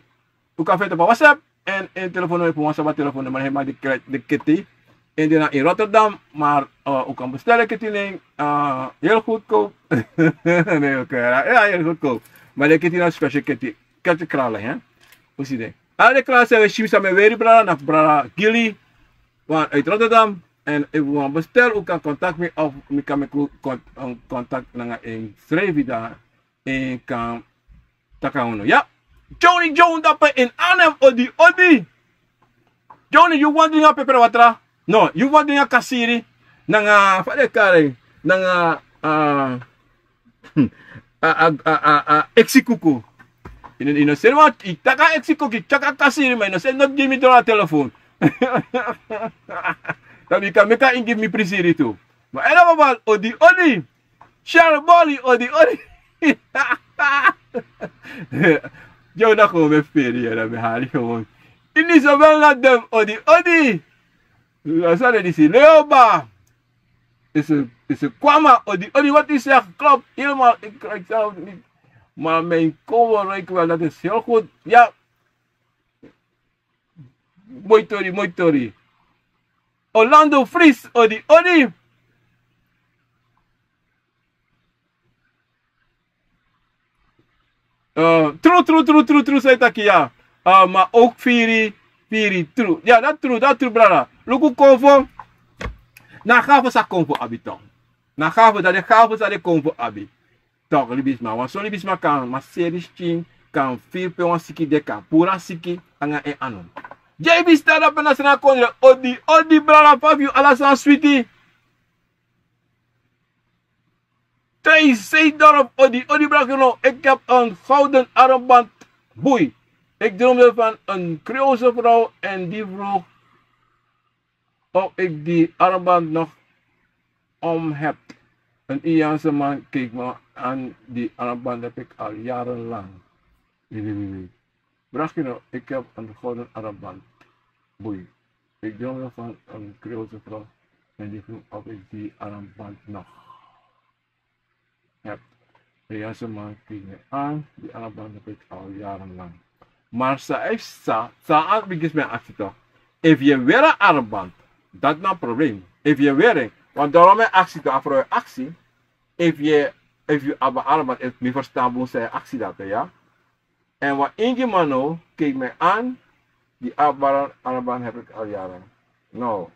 u kan feti op WhatsApp. En, en telefoon nummer, fu wan saba telefoon nummer, helemaal de kre-, de keti. En die na in Rotterdam, maar, eh, u kan bestellen keti nen, eh, heel goedkoop. Nee, oké, ja, ja, heel goedkoop. Maar de keti na special keti, keti kralen, hè. U si den. Ala de kralen san we si, san mi e weri, brada, na fu brada Gili. Want uit Rotterdam. En efu u wani bestel, u kan contact mi of mi kan meki kon-, een contact nanga en srefi dan. En kan taki nanga unu. Ya. Johnny Jones dape in Arnhem, odi, odi. Johnny, yu wani dringi a peperwatra? No, yu wani dringi a kasiri? Nanga, fa den e kari en? Nanga, ah, a, a, a, a, a eksikuku. Yu no, yu no seni wan, yu taki a eksikuku, yu taki a kasiri, ma yu no seni noti gi mi doro a telefoon. Dan mi kan meki a ingi fu mi prisiri tu. Ma en na baba, odi, odi. Share boli, odi, odi. Yo, dan gewoon mi e feri, ya, dan mi e hari gewoon. Ini so wel na dem, odi, odi. Lasare disi, Leoba. Is een, is een kwama, odi, odi, wat u zegt klopt helemaal. Ik, ik zou het niet. Maar mijn Kongo ruiken wel, dat is heel goed. Ja. Moi tori, moi tori. Orlando Fries, odi, odi. Eh, tru, tru, tru, tru, tru, san yu taki ya. Eh, ma ook firi, firi, tru. Ya, dati tru, dati tru, brada. Luku konfo. Na gave san konfo abi tok. Na gave, dati gave san den konfo abi. Tok, libisma. Wan son libisma kan maseri skin, kan firi pe wan siki de, kan puru a siki nanga en anu. J B Star dape na Sranan Kondre, odi, odi, brada, fa fu yu, ala sani switi. Thijs Seedorf, odi, odi, brada, no, ik heb een gouden armband, boei. Ik droomde van een Creoolse vrouw en die vroeg of ik die armband nog om heb. Een Indiaanse man keek me aan, die armband heb ik al jarenlang. Wait, wait, wait, wait. Brada, no, ik heb een gouden armband, boei. Ik droomde van een Creoolse vrouw en die vroeg of ik die armband nog heb. Een Indiaanse man keek me aan, die armband heb ik al jarenlang. Maar sa, sa, sa, a bigin sma e aksi tok. Efu yu e weri a armband, dati na problem. Efu yu e weri en, want daarom e aksi tok, a frow e aksi. Efu yu, efu yu abi a armband, efu mi ferstan bun san yu e aksi dati, ya. En wan ingi man now keek mij aan, die armband, armband heb ik al jaren. No.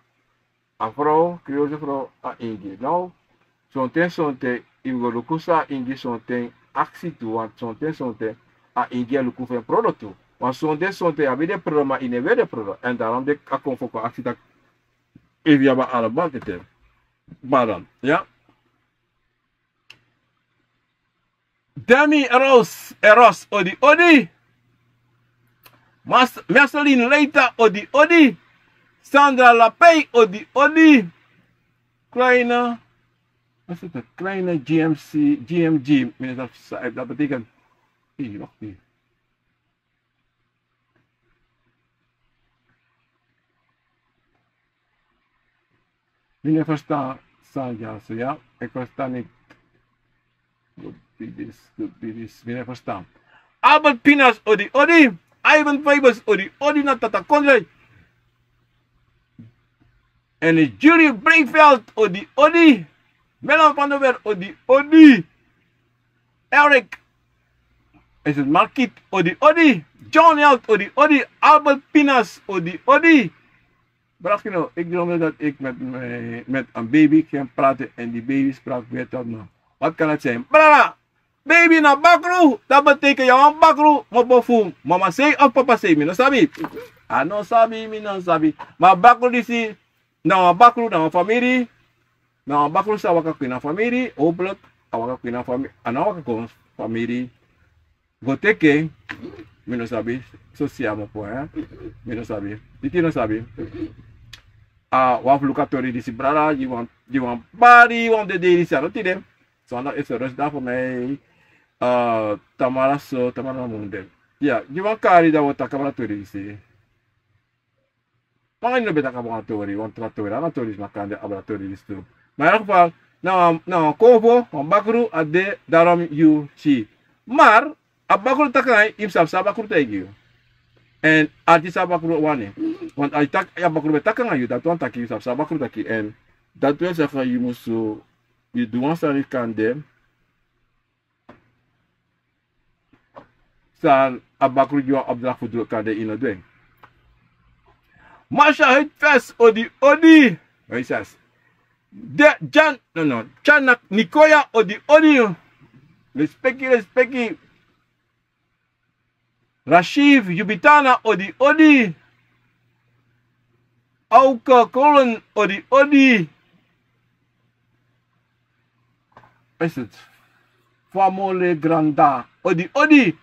A frow, Creoolse frow, a ingi. No. Sonten, sonten, yu go luku san a ingi, sonten aksi tu, want sonten, sonten, a ingi e luku fu en prodo tu. Want sonten, sonten, yu abi den prodo, ma yu no e weri den prodo. En daarom den a kon fu kon aksi taki, efu yu abi a armband ete. Baran, ya. Demi Eros, Eros, odi, odi. Mas-, Marceline Leita, odi, odi. Sandra Lapey, odi, odi. Kleine, wat is het? Kleine G M C, G M G. Meneer, dat, dat betekent, hey, wacht even. Mi no e ferstan san dyaso, ya. Mi no e ferstan neti. Go be this, go be this. Mi no e ferstan. Albert Pinas, odi, odi. Ivan Fibers, odi, odi na Tata Kondre. En Julie Breiveld, odi, odi. Melan van der Weer, odi, odi. Eric, is het Markiet, odi, odi. John Held, odi, odi. Albert Pinas, odi, odi. Brada, no, ik droomde dat ik met, met een baby ging praten en die baby sprak weer tot me. Wat kan het zijn? Brada, baby na bakru, dat betekent ya wan bakru, mopo fu mama sei of papa sei, mi no sabi. A no sabi, mi no sabi. Ma bakru disi, na wan bakru, na wan famiri, na wan bakru san waka kon ini a famiri, hopelijk, a waka kon ini a famiri, a no waka kon famiri go teki en, mi no sabi, so si a mopo, hè? Mi no sabi, Titi no sabi. A wan fu luku a tori disi, brada, gi wan, gi wan bari, wan fu den dei disi, a no tide. Zondag is een rustdag voor mij. Eh, tamara so, tamara munde. Ya, gi wan kari dan wi o taki abra tori disi. Manga yu no ben taki abra wan tori, wan tra tori, a no tori disi, ma kande abra tori disi tu. Ma in elk geval, na wan, na wan konfo, wan bakru, a de, daarom yu si. Maar, A bakru taki nanga yu, yu mus sabi san a bakru taigi yu. Èn arki san a bakru wani. Want a taki, a bakru ben taki nanga yu, dati wani taki yu sabi san a bakru taki. Èn dati wani saka yu mus, yu du wan sani kande san a bakru gi wan opdracht fu du, kande yu no du en. Marsha Huitfest, odi, odi. Huitfest. De, Jan, no, no. Chanak Nikoya, odi, odi. Respeki, respeki. Rashiv Yubitana, odi, odi. Auka Colin, odi, odi. Is het? Famole Granda, odi, odi.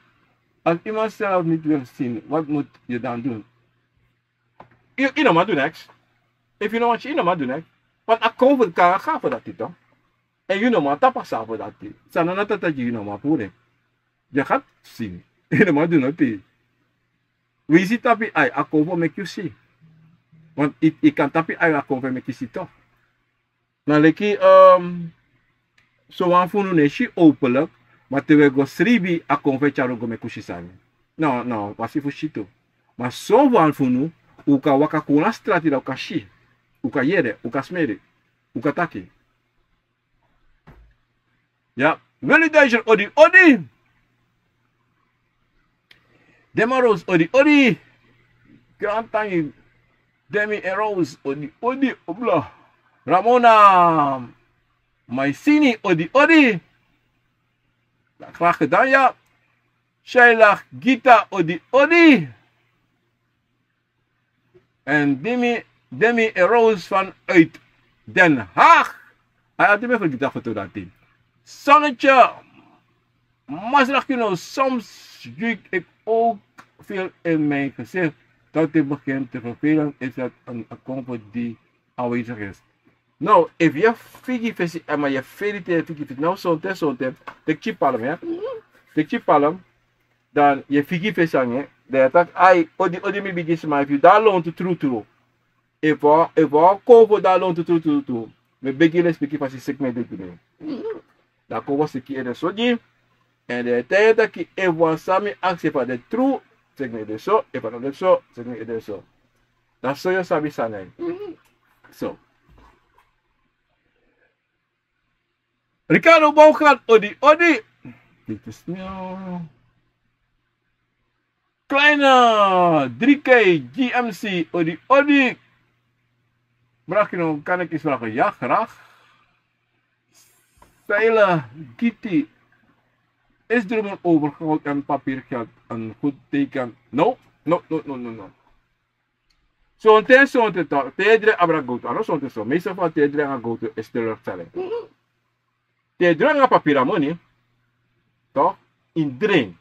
Als iemand zelf niet wil zien, wat moet je dan doen? Yu, yu no man du niks. Efu yu no wani si, yu no man du niks. Want a kon fu kan gaan fu dati, toch? Èn yu no man tapu a sani fu dati. San na dati, yu no man puru en. Yu kan si. Yu no man du noti. Winsi tapu yu ai, a kon fu o meki yu si. Want yu, yu kan tapu yu ai, a kon fu o meki yu si, toch? Na leki, um, son wan fu unu no e si openlijk, ma te un e go sribi, a kon fu e tyari un go meki un si sani. No, no, wan si fu si tu. Ma son wan fu unu, un kan waka kon na strati, dan un kan si. Un kan yere, un kan smeri, un kan taki. Ya, Willy Duitser, odi, odi. Dema Rose, odi, odi. Grantangi, Demi en Rose, odi, odi, obla. Ramona Maisini, odi, odi. Graag gedaan, ya. Sheila Gita, odi, odi. En Demi, Demi en Rose vanuit Den Haag. Ai, a Demi fu Gita foto dati. Zonnetje, Masra Kino, soms zie ik ook veel in mijn gezicht. Dat het begint te vervelen, is het een comfort die aanwezig is. No, efu yu e figi fesi, èn ma yu e feri te yu e figi fesi. No, sonten, sonten. Teki palm, ya. Teki palm. Dan yu e figi fesi nanga en. Dan yu e taki, ai, odi, odi mi bigisma, efu yu de na lontu trutru. Efu, efu a kon fu de na lontu trutru. Mi e begi yu, lespeki, fasi seki mi e de gi mi. Dan a kon fu seki ede so gi. Èn den e taigi yu taki efu wan sani mi aksi, efu a de tru, seki mi ede so, efu a no de so, seki mi ede so. Dan so yu o sabi san na en. So. Ricardo Bouwgaard, odi, odi. Dit is nieuw. Kleine drie K G M C, odi, odi. Mag ik nog, kan ik iets vragen? Ja, graag. Seile Giti. Is dromen over goud en papiergeld een goed teken? No, no, no, no, no, no. Sonten, sonten toch, te yu dringi abra gowtu, a no sonten so. Meestal fa te yu dringi a gowtu is teleurstelling. Te yu dringi a papira moni, toch, yu dringi.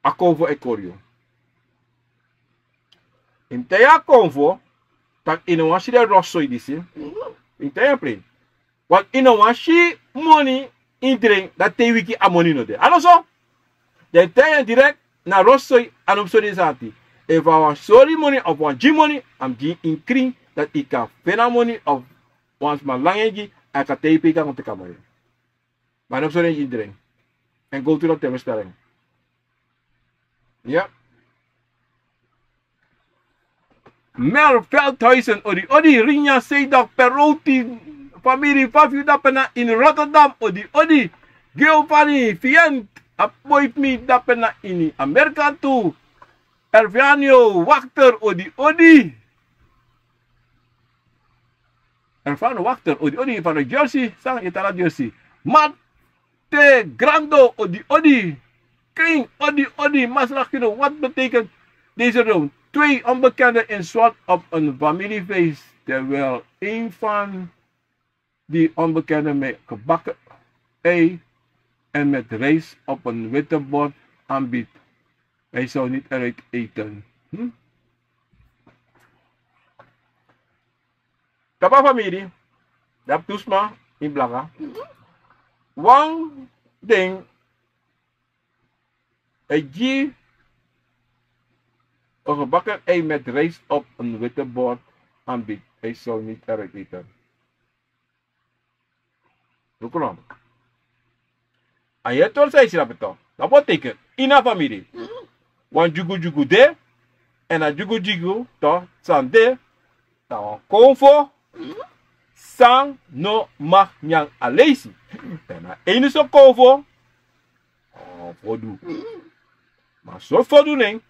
A konfo e kori yu. Yu taigi a konfo, taki yu no wani si den rotzooi disi. Yu taigi en plein. Want yu no wani si moni, yu dringi, dan te yu wiki a moni no de. A no so? Dan yu taigi en direct, na rotzooi, a no mus sori yu sani. Efu a wani sori yu moni, of wani gi yu moni, a mus gi yu ini krin, dati yu kan feni a moni, of wan sma langa en gi, a kan taigi yu pe yu kan go teki a moni. Ma a no mus sori en gi yu dringi. Èn gowtu na teleurstelling. Ya. Mel Veldhuizen, odi, odi, Rinja Seidak Perouti, famiri, fa fu yu dape na ini Rotterdam, odi, odi, Giovanni Fient, a boi fu mi dape na ini Amerika tu, Ervianio Wachter, odi, odi. Ervianio Wachter, odi, odi, van New Jersey, san yu e tan na Jersey. Mat, Te Grando, odi, odi. Kring, odi, odi. Masra Kino, wat betekent deze droom? Twee onbekenden in zwart op een familiefeest, terwijl een van die onbekenden mij gebakken ei en met rijst op een witte bord aanbiedt. Hij zou niet eruit eten. Hm? Tapu a famiri, dati tu sma ini blaka. Wan den e gi een gebakken ei met rijst op een witte bord aanbiedt. Hij zou niet eruit eten. Luku no. A yere tori san yu si dape to. Dati bo teken ini a famiri. Wan dyugudyugu de. Èn a dyugudyugu to san de, na wan konfo san no mag nyan a leisi. Èn na ini so konfo, o fodu. Ma so fodu nen.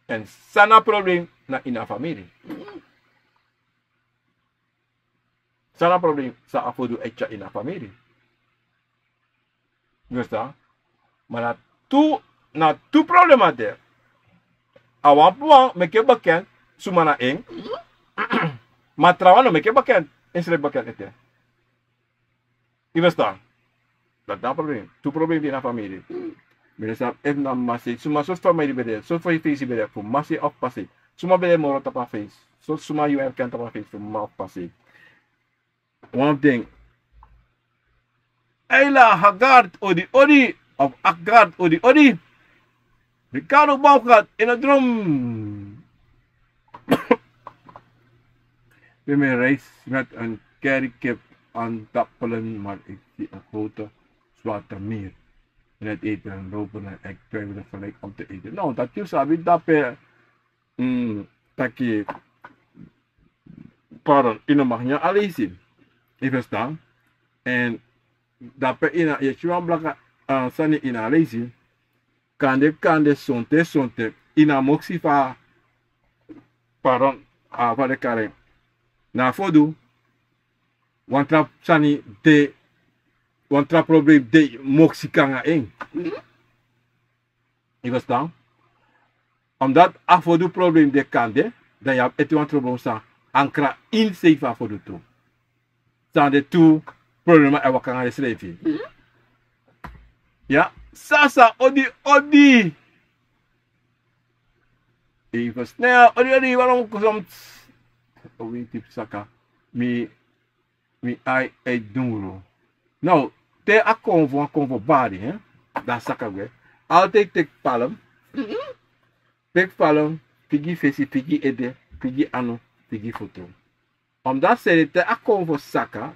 Èn san na problem na ini a famiri? San na problem san a fodu e tyari ini a famiri? Yu ferstan? Ma na tu, na tu problema de. A wan wan meki bekend suma na en. Ma trawan no meki bekend, ensrefi bekend ete. Yu ferstan? Dati na problem. Tu problem de ini a famiri. Mi no sabi efu na mama sei, suma sortu famiri ben de, sortu feisi ben de, fu mama sei of papa sei. Suma ben de moro tapu a feisi? So suma yu erken tapu a feisi, fu mama of papa sei? Wan fu den. Eila Hagard odi odi, of Akgard odi odi. Ricardo Baugat in a drum. Bij mijn reis met een carrycab aan tappelen, maar ik zie een grote zwarte mier in het eten lopen en ik twijfel gelijk om te eten. Nou, dat yu sabi dape, mm, taki, pardon, yu no mag nyan a leisi. Yu ferstan? Èn dape yu e si wan blaka, ah, sani ini a leisi. Kande, kande, sonte, sonte, ini a moksi fu a, pardon, a fa den kari en, na a fodu, wan tra sani de, wan tra problem de moksi kon nanga en. Yu ferstan? Omdat a fodu problem de kande, dan yu abi ete wan problem san ankra ini sei fu a fodu tu. San de tu problema e waka nanga densrefi. Ya, sasa, odi, odi. Even snel, odi, odi, waarom komt, o winti saka. Mi, mi ai, ai dungru. Now, te a konfo, a konfo bari, hè? Dan a saka gwe. Altijd teki palm. Teki palm, piki fesi, piki ede, piki anu, piki futu. Omdat san ede, te a konfo saka,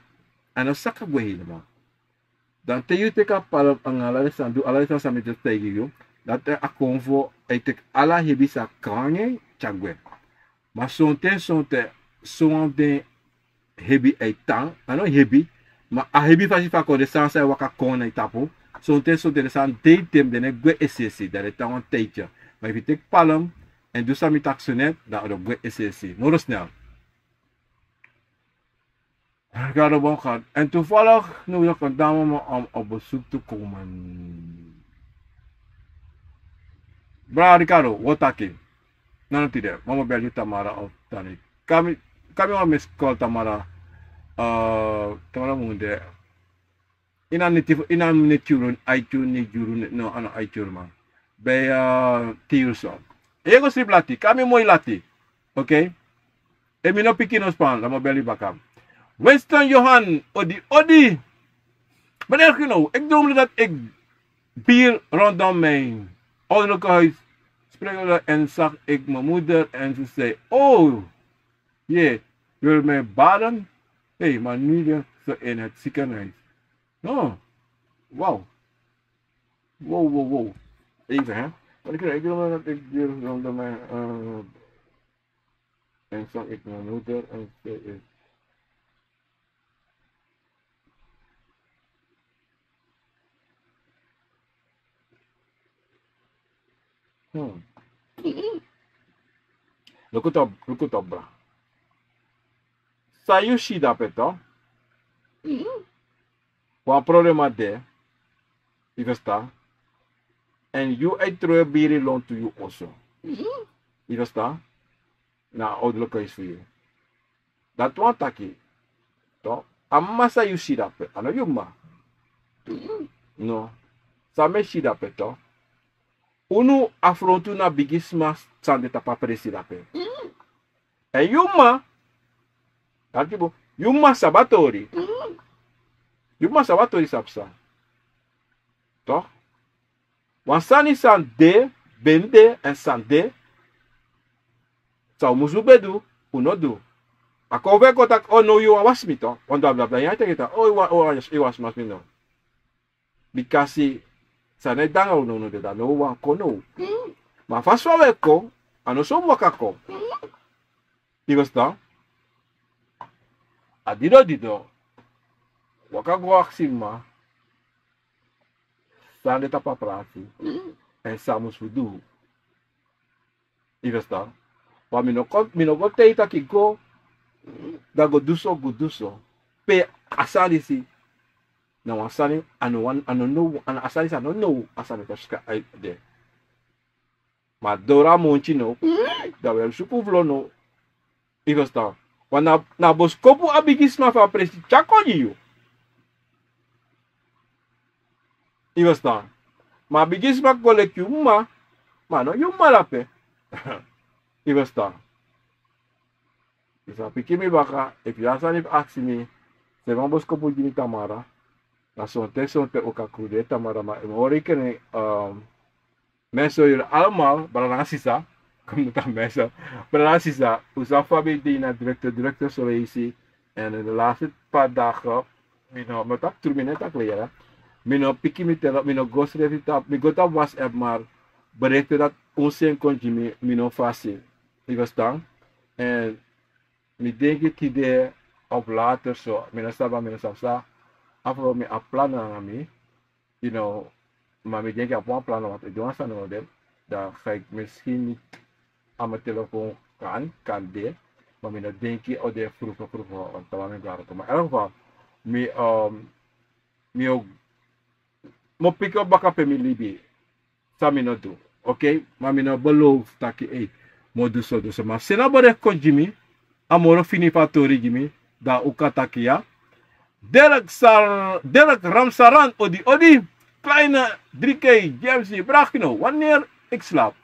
a no saka gwe helemaal. Dan te yu teki a palm nanga ala den sani, du ala den sani san mi just taigi yu, dan te a konfo, a e teki ala hebi san kon nanga en tyari gwe. Ma sonten, sonten, son wan fu den hebi e tan, a no hebi, ma a hebi fasi fa a kon, den sani san e waka kon na yu tapu, sonten, sonten den sani de ete, den no e gwe es'esi, dan den tan wan taigi. Ma efu yu teki palm, èn du san mi taki so net, dan a o gwe es'esi. Moro snel. Ricardo Bongard. En toevallig nodig een dame me om op bezoek te komen. Bra Ricardo, wotaki. Nano tide, mama bel yu Tamara of Tani. Kami, kami wan miss call Tamara. Eh, Tamara Munde. Ina neti, ina neti yuru, ai yuru, neti yuru, no, a no ai yuru man. Bij, eh, tien uur zo. Yu e go sleep lati, kami moi lati. Oké? Efu mi no piki, no span, dan mi o bel yu baka. Winston Johan, odi, odi. Meneer Gino, ik droomde dat ik bier rondom mijn ouderlijk huis sprenkelde en zag ik mijn moeder en ze zei: "Oh, je wil mij baden?" Hé, maar nu ligt ze in het ziekenhuis. Oh, wauw. Wow, wow, wow. Even, hè. Want ik, ik wil dat ik hier rondom mijn, eh, en zag ik mijn moeder en ze is. Hmm. Luku top, luku top, bra. San yu si dape to? Wan problema de. Yu ferstan? Èn yu e trowe biri lontu yu oso. Yu ferstan? Na a ouderlijk huis fu yu. Dati wani taki, to, a mama san yu si dape, a no yu mama. No. San mi e si dape, to. Unu afrontu na bigisma san de tapu a presi dape. Èn yu mama, danki bun, yu mama sabi a tori. Yu mama sabi a tori, sabi san. To. Wan sani san de, ben de, èn san de, san un musu ben du, un no du. A kon fu en kon taki, o no, yu wani wasi mi to. Wan du a blabla, yu e taki taki, o, yu wani, yu wani wasi mi, no. Bikasi san no e dangan unu, unu de, dan no wan kon now. Ma fasi fa wi e kon, a no so wi waka kon. Yu e ferstan? A dido dido waka go aksi mama san de tapu a prati, èn san a mus fu du. Yu e ferstan? Ma mi no kon, mi no go tei taki go, dan go du so, go du so. Pe a sani disi na wan sani, a no wan, a no now, a sani disi a no now, a sani disi a de. Ma doro a monti now, dan wi e suku flo now. Yu e ferstan? Wan na, na boskopu a bigisma fu a presi tyari kon gi yu. Yu e ferstan? Ma a bigisma kon leki yu mama, ma a no yu mama dape. Yu e ferstan? Yu sa piki mi baka, efu yu abi sani fu aksi mi, seni wan boskopu gi mi tamara. Na sonten sonten un kan krudu tamara, ma un mus hori kene, um, mensen, jullie allemaal, brada nanga sisa, kom dan mensen, brada nanga sisa, un sabi fa a ben de ini a drukte, drukte sowieso, en in de laatste paar dagen, mi no, mi taki tru, mi no e taki lei, mi no piki mi tele, mi no go srefi tapu, mi go tapu WhatsApp, maar berichten dat un seni kon gi mi, mi no fasi. Yu e ferstan? En mi denki tide of later so, mi no sabi, mi no sabi san, a frow mi a plan nanga mi, yu no, ma mi denki a abi wan plan, want e de wan sani nanga den, dan ga ik misschien niet aan mijn telefoon gaan, kan de, ma mi no denki o de vroeger, vroeger, want dan mi go arki. Maar in elk geval, mi, um, mi o, mi o piki op baka pe mi libi. San mi no du. Oké, ma mi no beloof taki, ei, mi o du so, du so. Ma seni a bericht kon gi mi, a moro fini fu a tori gi mi, dan un kan taki ya. Derek Sar-, Derek Ramsaran, odi, odi, kleine drie K, James, je vraagt nou, wanneer ik slaap,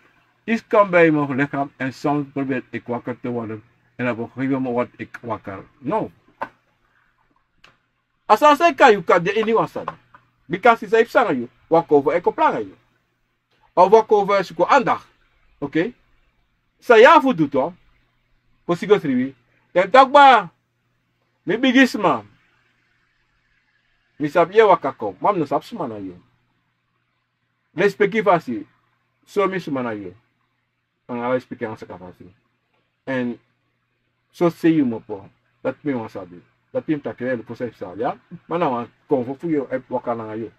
iets kan bij mijn lichaam en soms probeer ik wakker te worden en op een gegeven moment word ik wakker. No. A sani san e kon na yu kan de ini wan sani. Bikasi san e psa nanga yu, wan konfo e kon planga yu. Of wan konfo e suku andacht. Oké? San yu abi fu du tu, fosi go sribi. Dan yu taki, kba, mi bigisma, mi sabi yu e waka kon, ma mi no sabi suma na yu. Lespeki fasi, sori mi suma na yu. Nanga ala respeki nanga saka fasi. Èn so sei yu mu opo. Dati mi wani sabi. Dati mi taki, e luku san e psa, ya. Ma na wan konfo fu yu e waka nanga yu.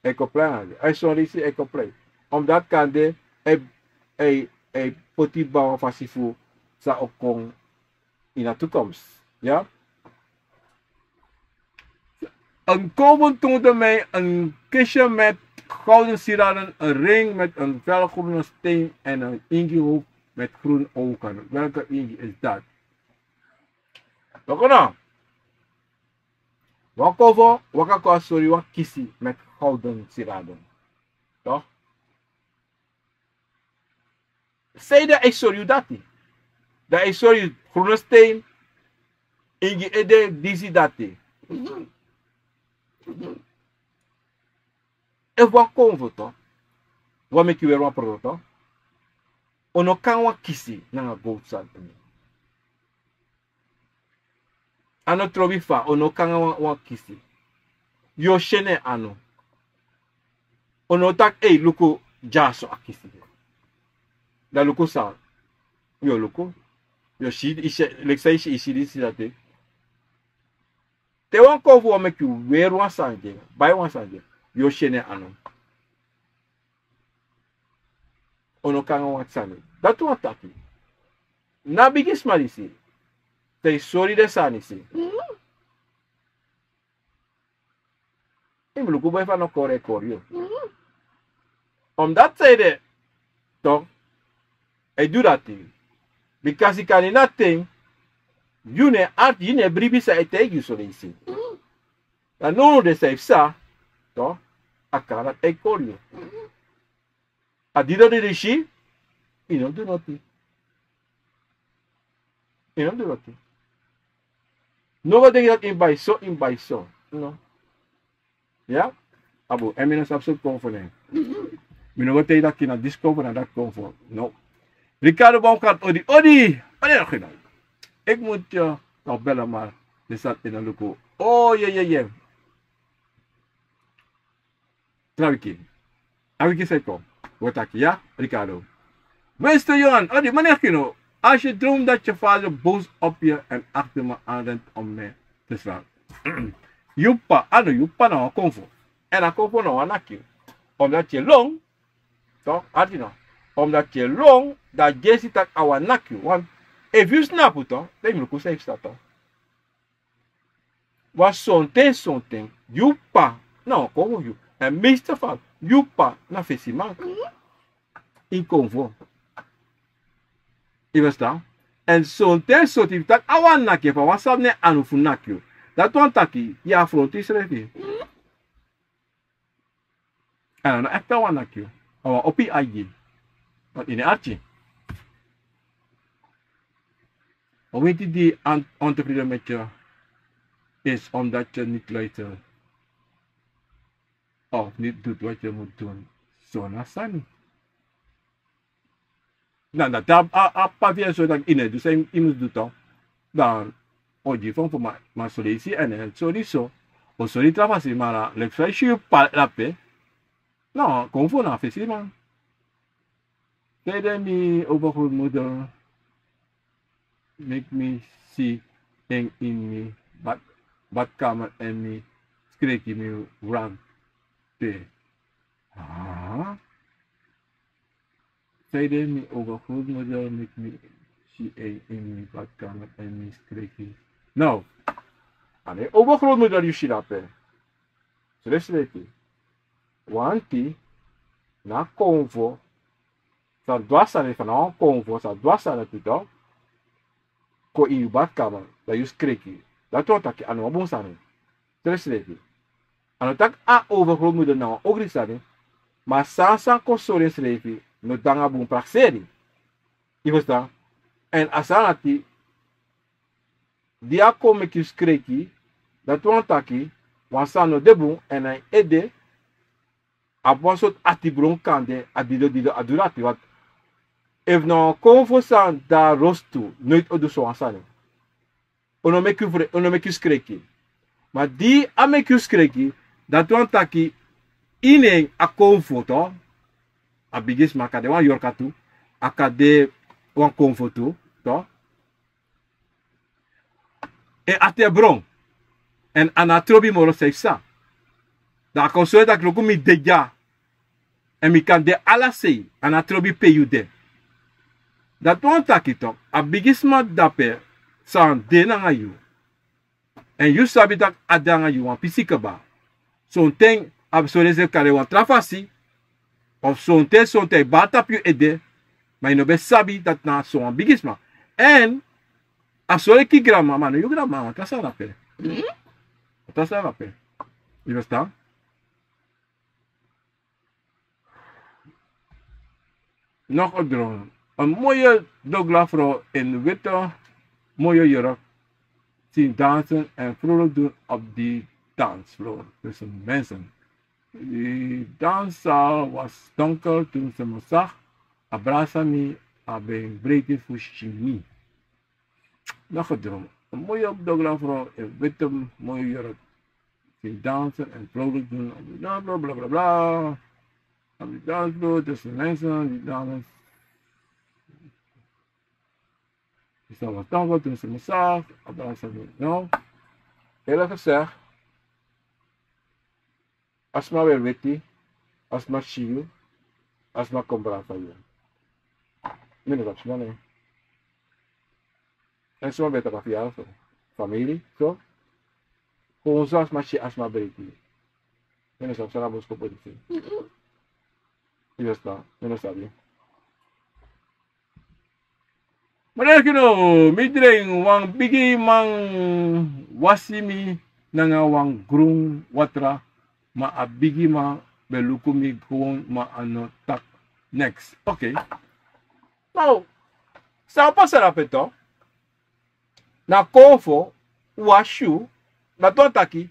E kon plei nanga yu. A e sori yu, e kon plei. Omdat kande e, e, e poti yu baka wan fasi fu san o kon in de toekomst. Ja? Een koven toonde mij een kistje met gouden sieraden, een ring met een felgroene steen en een ingi hoofd met groen ogen. Welke ingi is dat? Luku now. Wan koven waka kon sori wan kisi met gouden sieraden. Toch? Sei dan a e sori yu dati. Dan a e sori yu groene steen, ingi ede, disi, dati. Efu wan koven, toch, wani meki yu weri wan prodo, toch, un no kon nanga wan kisi nanga gowtu sani. A no trobi fa, un no kon nanga wan, wan kisi. Yu o si en na yu anu. Un no taki, ei, luku, dyaso a kisi de. Dan luku san yu o luku. Yu o si, yu si, leki san yu si, yu si disi, dati. Te wan koven wani meki yu weri wan sani gi en, bai wan sani gi en, yu o si en na yu anu. Un no kon nanga wan sani. Dati wani taki, na bigisma disi, te yu sori den sani disi, yu mus luku bun efu a no kori e kori yu. Omdat san ede, toch, a e du dati. Bikasi kande na ten, yu na en arti, yu na en bribi san a e taigi yu son leisi. Dan now den san e psa, toch, a kari dati e kori yu. A didon didisi, yu no du noti. Yu no du noti. No go denki dati yu mus bai so, yu mus bai so. No. Ya? A bun, èn mi no sabi sortu koven fu en. Mi no go taigi taki na disi koven fu, na dati koven fu. No. Ricardo Baumgart, odi, odi. Odi, odi. Ik moet je nog bellen, maar je zat in een luku. Oh, je, je, je. Tra wiki. A wiki san e kon. Wi o taki ya, Ricardo. Meester Johan, odi, meneer Kino, als je droomt dat je vader boos op je en achter me aanrent om mij te slaan. Yu p'pa, a no yu p'pa na wan konfo. Èn a konfo na wan naki. Omdat yu e lon, toch, arki no. Omdat yu e lon, dan yu e si taki a wani naki yu. Want efu yu snapu, toch, dan yu mus luku san yu e si, toch. Wan sonten sonten, yu p'pa na wan konfo fu yu. Èn meeste fa yu p'pa na fesiman. Ini konfo. Yu e ferstan? Èn sonten sonten yu taki a wani naki yu, fa wan sani na en anu fu naki yu. Dati wani taki yu e afrontu yusrefi. Èn a no ekte a wani naki yu. A wani opo yu ai gi yu. Want ini en arki. Winti di an-, ontevreden met je is omdat je niet luistert of niet doet wat je moet doen. So na sani. Na dati a, a, a p'pa fu yu e sori taki yu no e du san yu mus du, toch. Dan o gi fanfan, ma, ma son leisi èn, èn sori so. O sori tra fasi, ma na leki fa yu si yu p'pa drape. No, konfo na fesiman. Tijden mi overgrootmoeder meki mi si en ini mi bad-, badkamer èn mi skreki, mi wrang pe. Ah. Tijden mi overgrootmoeder meki mi si en ini mi badkamer èn mi skreki. Now, a no yu overgrootmoeder yu si drape. Srefsrefi. Wanti na konfo, san du a sani, fa na wan konfo san du a sani, toch, kon ini yu badkamer, dan yu skreki. Dati wani taki a no wan bun sani. Srefsrefi. A no taki a overgrootmoeder na wan ogri sani, ma san san kon sori ensrefi no de nanga bun prakseri. Yu e ferstan? Èn a sani dati, di a kon meki yu skreki, dati wani taki wan sani no de bun, èn na en ede abi wan sortu atibron kande, a dido dido a du dati. Want efu na wan konfo san de a rostu, noiti o du so wan sani. O no meki yu fre-, o no meki yu skreki. Ma di a meki yu skreki, dati wani taki ini en a konfo, toch, a bigisma kan de wan yorka tu, a kan de wan konfo tu, toch. En ati e bron. Èn a no trobi moro san yu psa. Dan a kon sori taki luku mi de dya. Èn mi kan de ala sei, a no trobi pe yu de. Dati wani taki, toch, a bigisma drape san de nanga yu. Èn yu sabi taki a de nanga yu wan pisi kaba. Sonten a abi sori ensrefi kari wan tra fasi. Of sonten sonten a e bari tapu yu ede. Ma yu no ben sabi dati na so wan bigisma. Èn a sori leki granmama, no yu granmama, wan tra sani drape. Wan tra sani drape. Yu e ferstan? Nog een droom. Een mooie Dougla-vrouw in witte, mooie jurk zien dansen en vrolijk doen op die dansvloer tussen mensen. Die danszaal was donker toen ze me zag. Abrasa mi, a ben breiti fu sini. Nog een droom. Een mooie Dougla-vrouw in witte, mooie jurk zien dansen en vrolijk doen op de dansvloer, bla, bla, bla. Op de dansvloer tussen mensen die dansen. Die staan wat dan wat tussen mezelf. Op de dansvloer, no. Eerlijk gezegd, a sma ben weti, a sma si yu, a sma kon brasa yu. Mi no sabi sma nen. Èn sma ben taki a fi yu so. Famiri, so. Kon so a sma si, a sma breiti. Mi no sabi san na boskopu disi. Yu e ferstan, mi no sabi. Meneer Kino, mi dren, wan bigiman wasi mi nanga wan grun watra, ma a bigiman ben luku mi gewoon, ma a no taki neks. Oké. Now, san pasa drape, toch? Na konfo, wasi yu, dati wani taki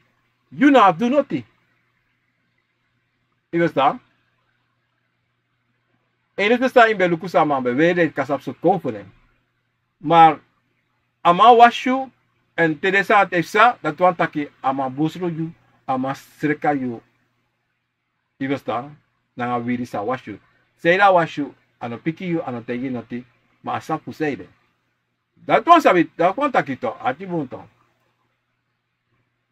yu no abi du noti. Yu e ferstan? Èn yu e ferstan, yu ben luku san a man ben weri, dan yu kan sabi sortu konfo nen. Ma a man wasi yu, èn te den sani dati e psa, dati wani taki a man busru yu, a man sreka yu. Yu ferstan? Nanga wiri san a wasi yu. Sanede a wasi yu? A no piki yu, a no taigi yu noti. Ma a sabi fu sanede. Dati wan sabi, dati wan taki to, ati bun to.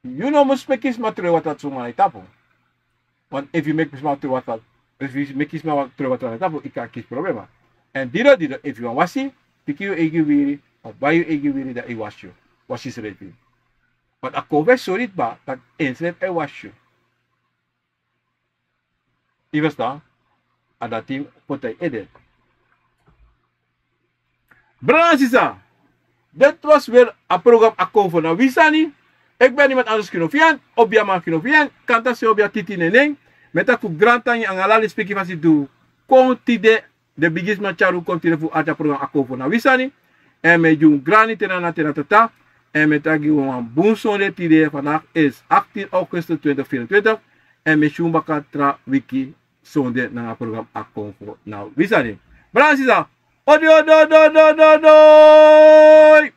Yu no mus meki sma troi watra tu suma na yu tapu. Want efu yu meki sma troi watra, efu yu meki sma troi watra na yu tapu, yu kan kisi problema. Èn dido dido, efu yu wani wasi, piki yu eigi wiri, of bai yu eigi wiri, dan yu wasi yu. Wasi srefi. Want a kon fu e sori kba tak' ensrefi e wasi yu. Yu ferstan? A dati poti a yu ede. Brada nanga sisa, dati was weri a program Akomfo na wi sani. Efu ben a niman anders kino fu yu, obiaman kino fu yu, kanta se obia titi nenen. Mi e taki fu grantangi nanga ala lespeki fasi di un kon tide, den bigisma tyari un kon tide fu arki a program Akomfo na wi sani. Èn mi e gi un grani te na tata. Èn mi e taki gi un wan bun sonde tide, vandaag is achttien augustus twintig vierentwintig. Èn mi e si un baka tra wiki sonde nanga program Akomfo na wi sani. Brada nanga sisa, odi odi odi odi odi odi.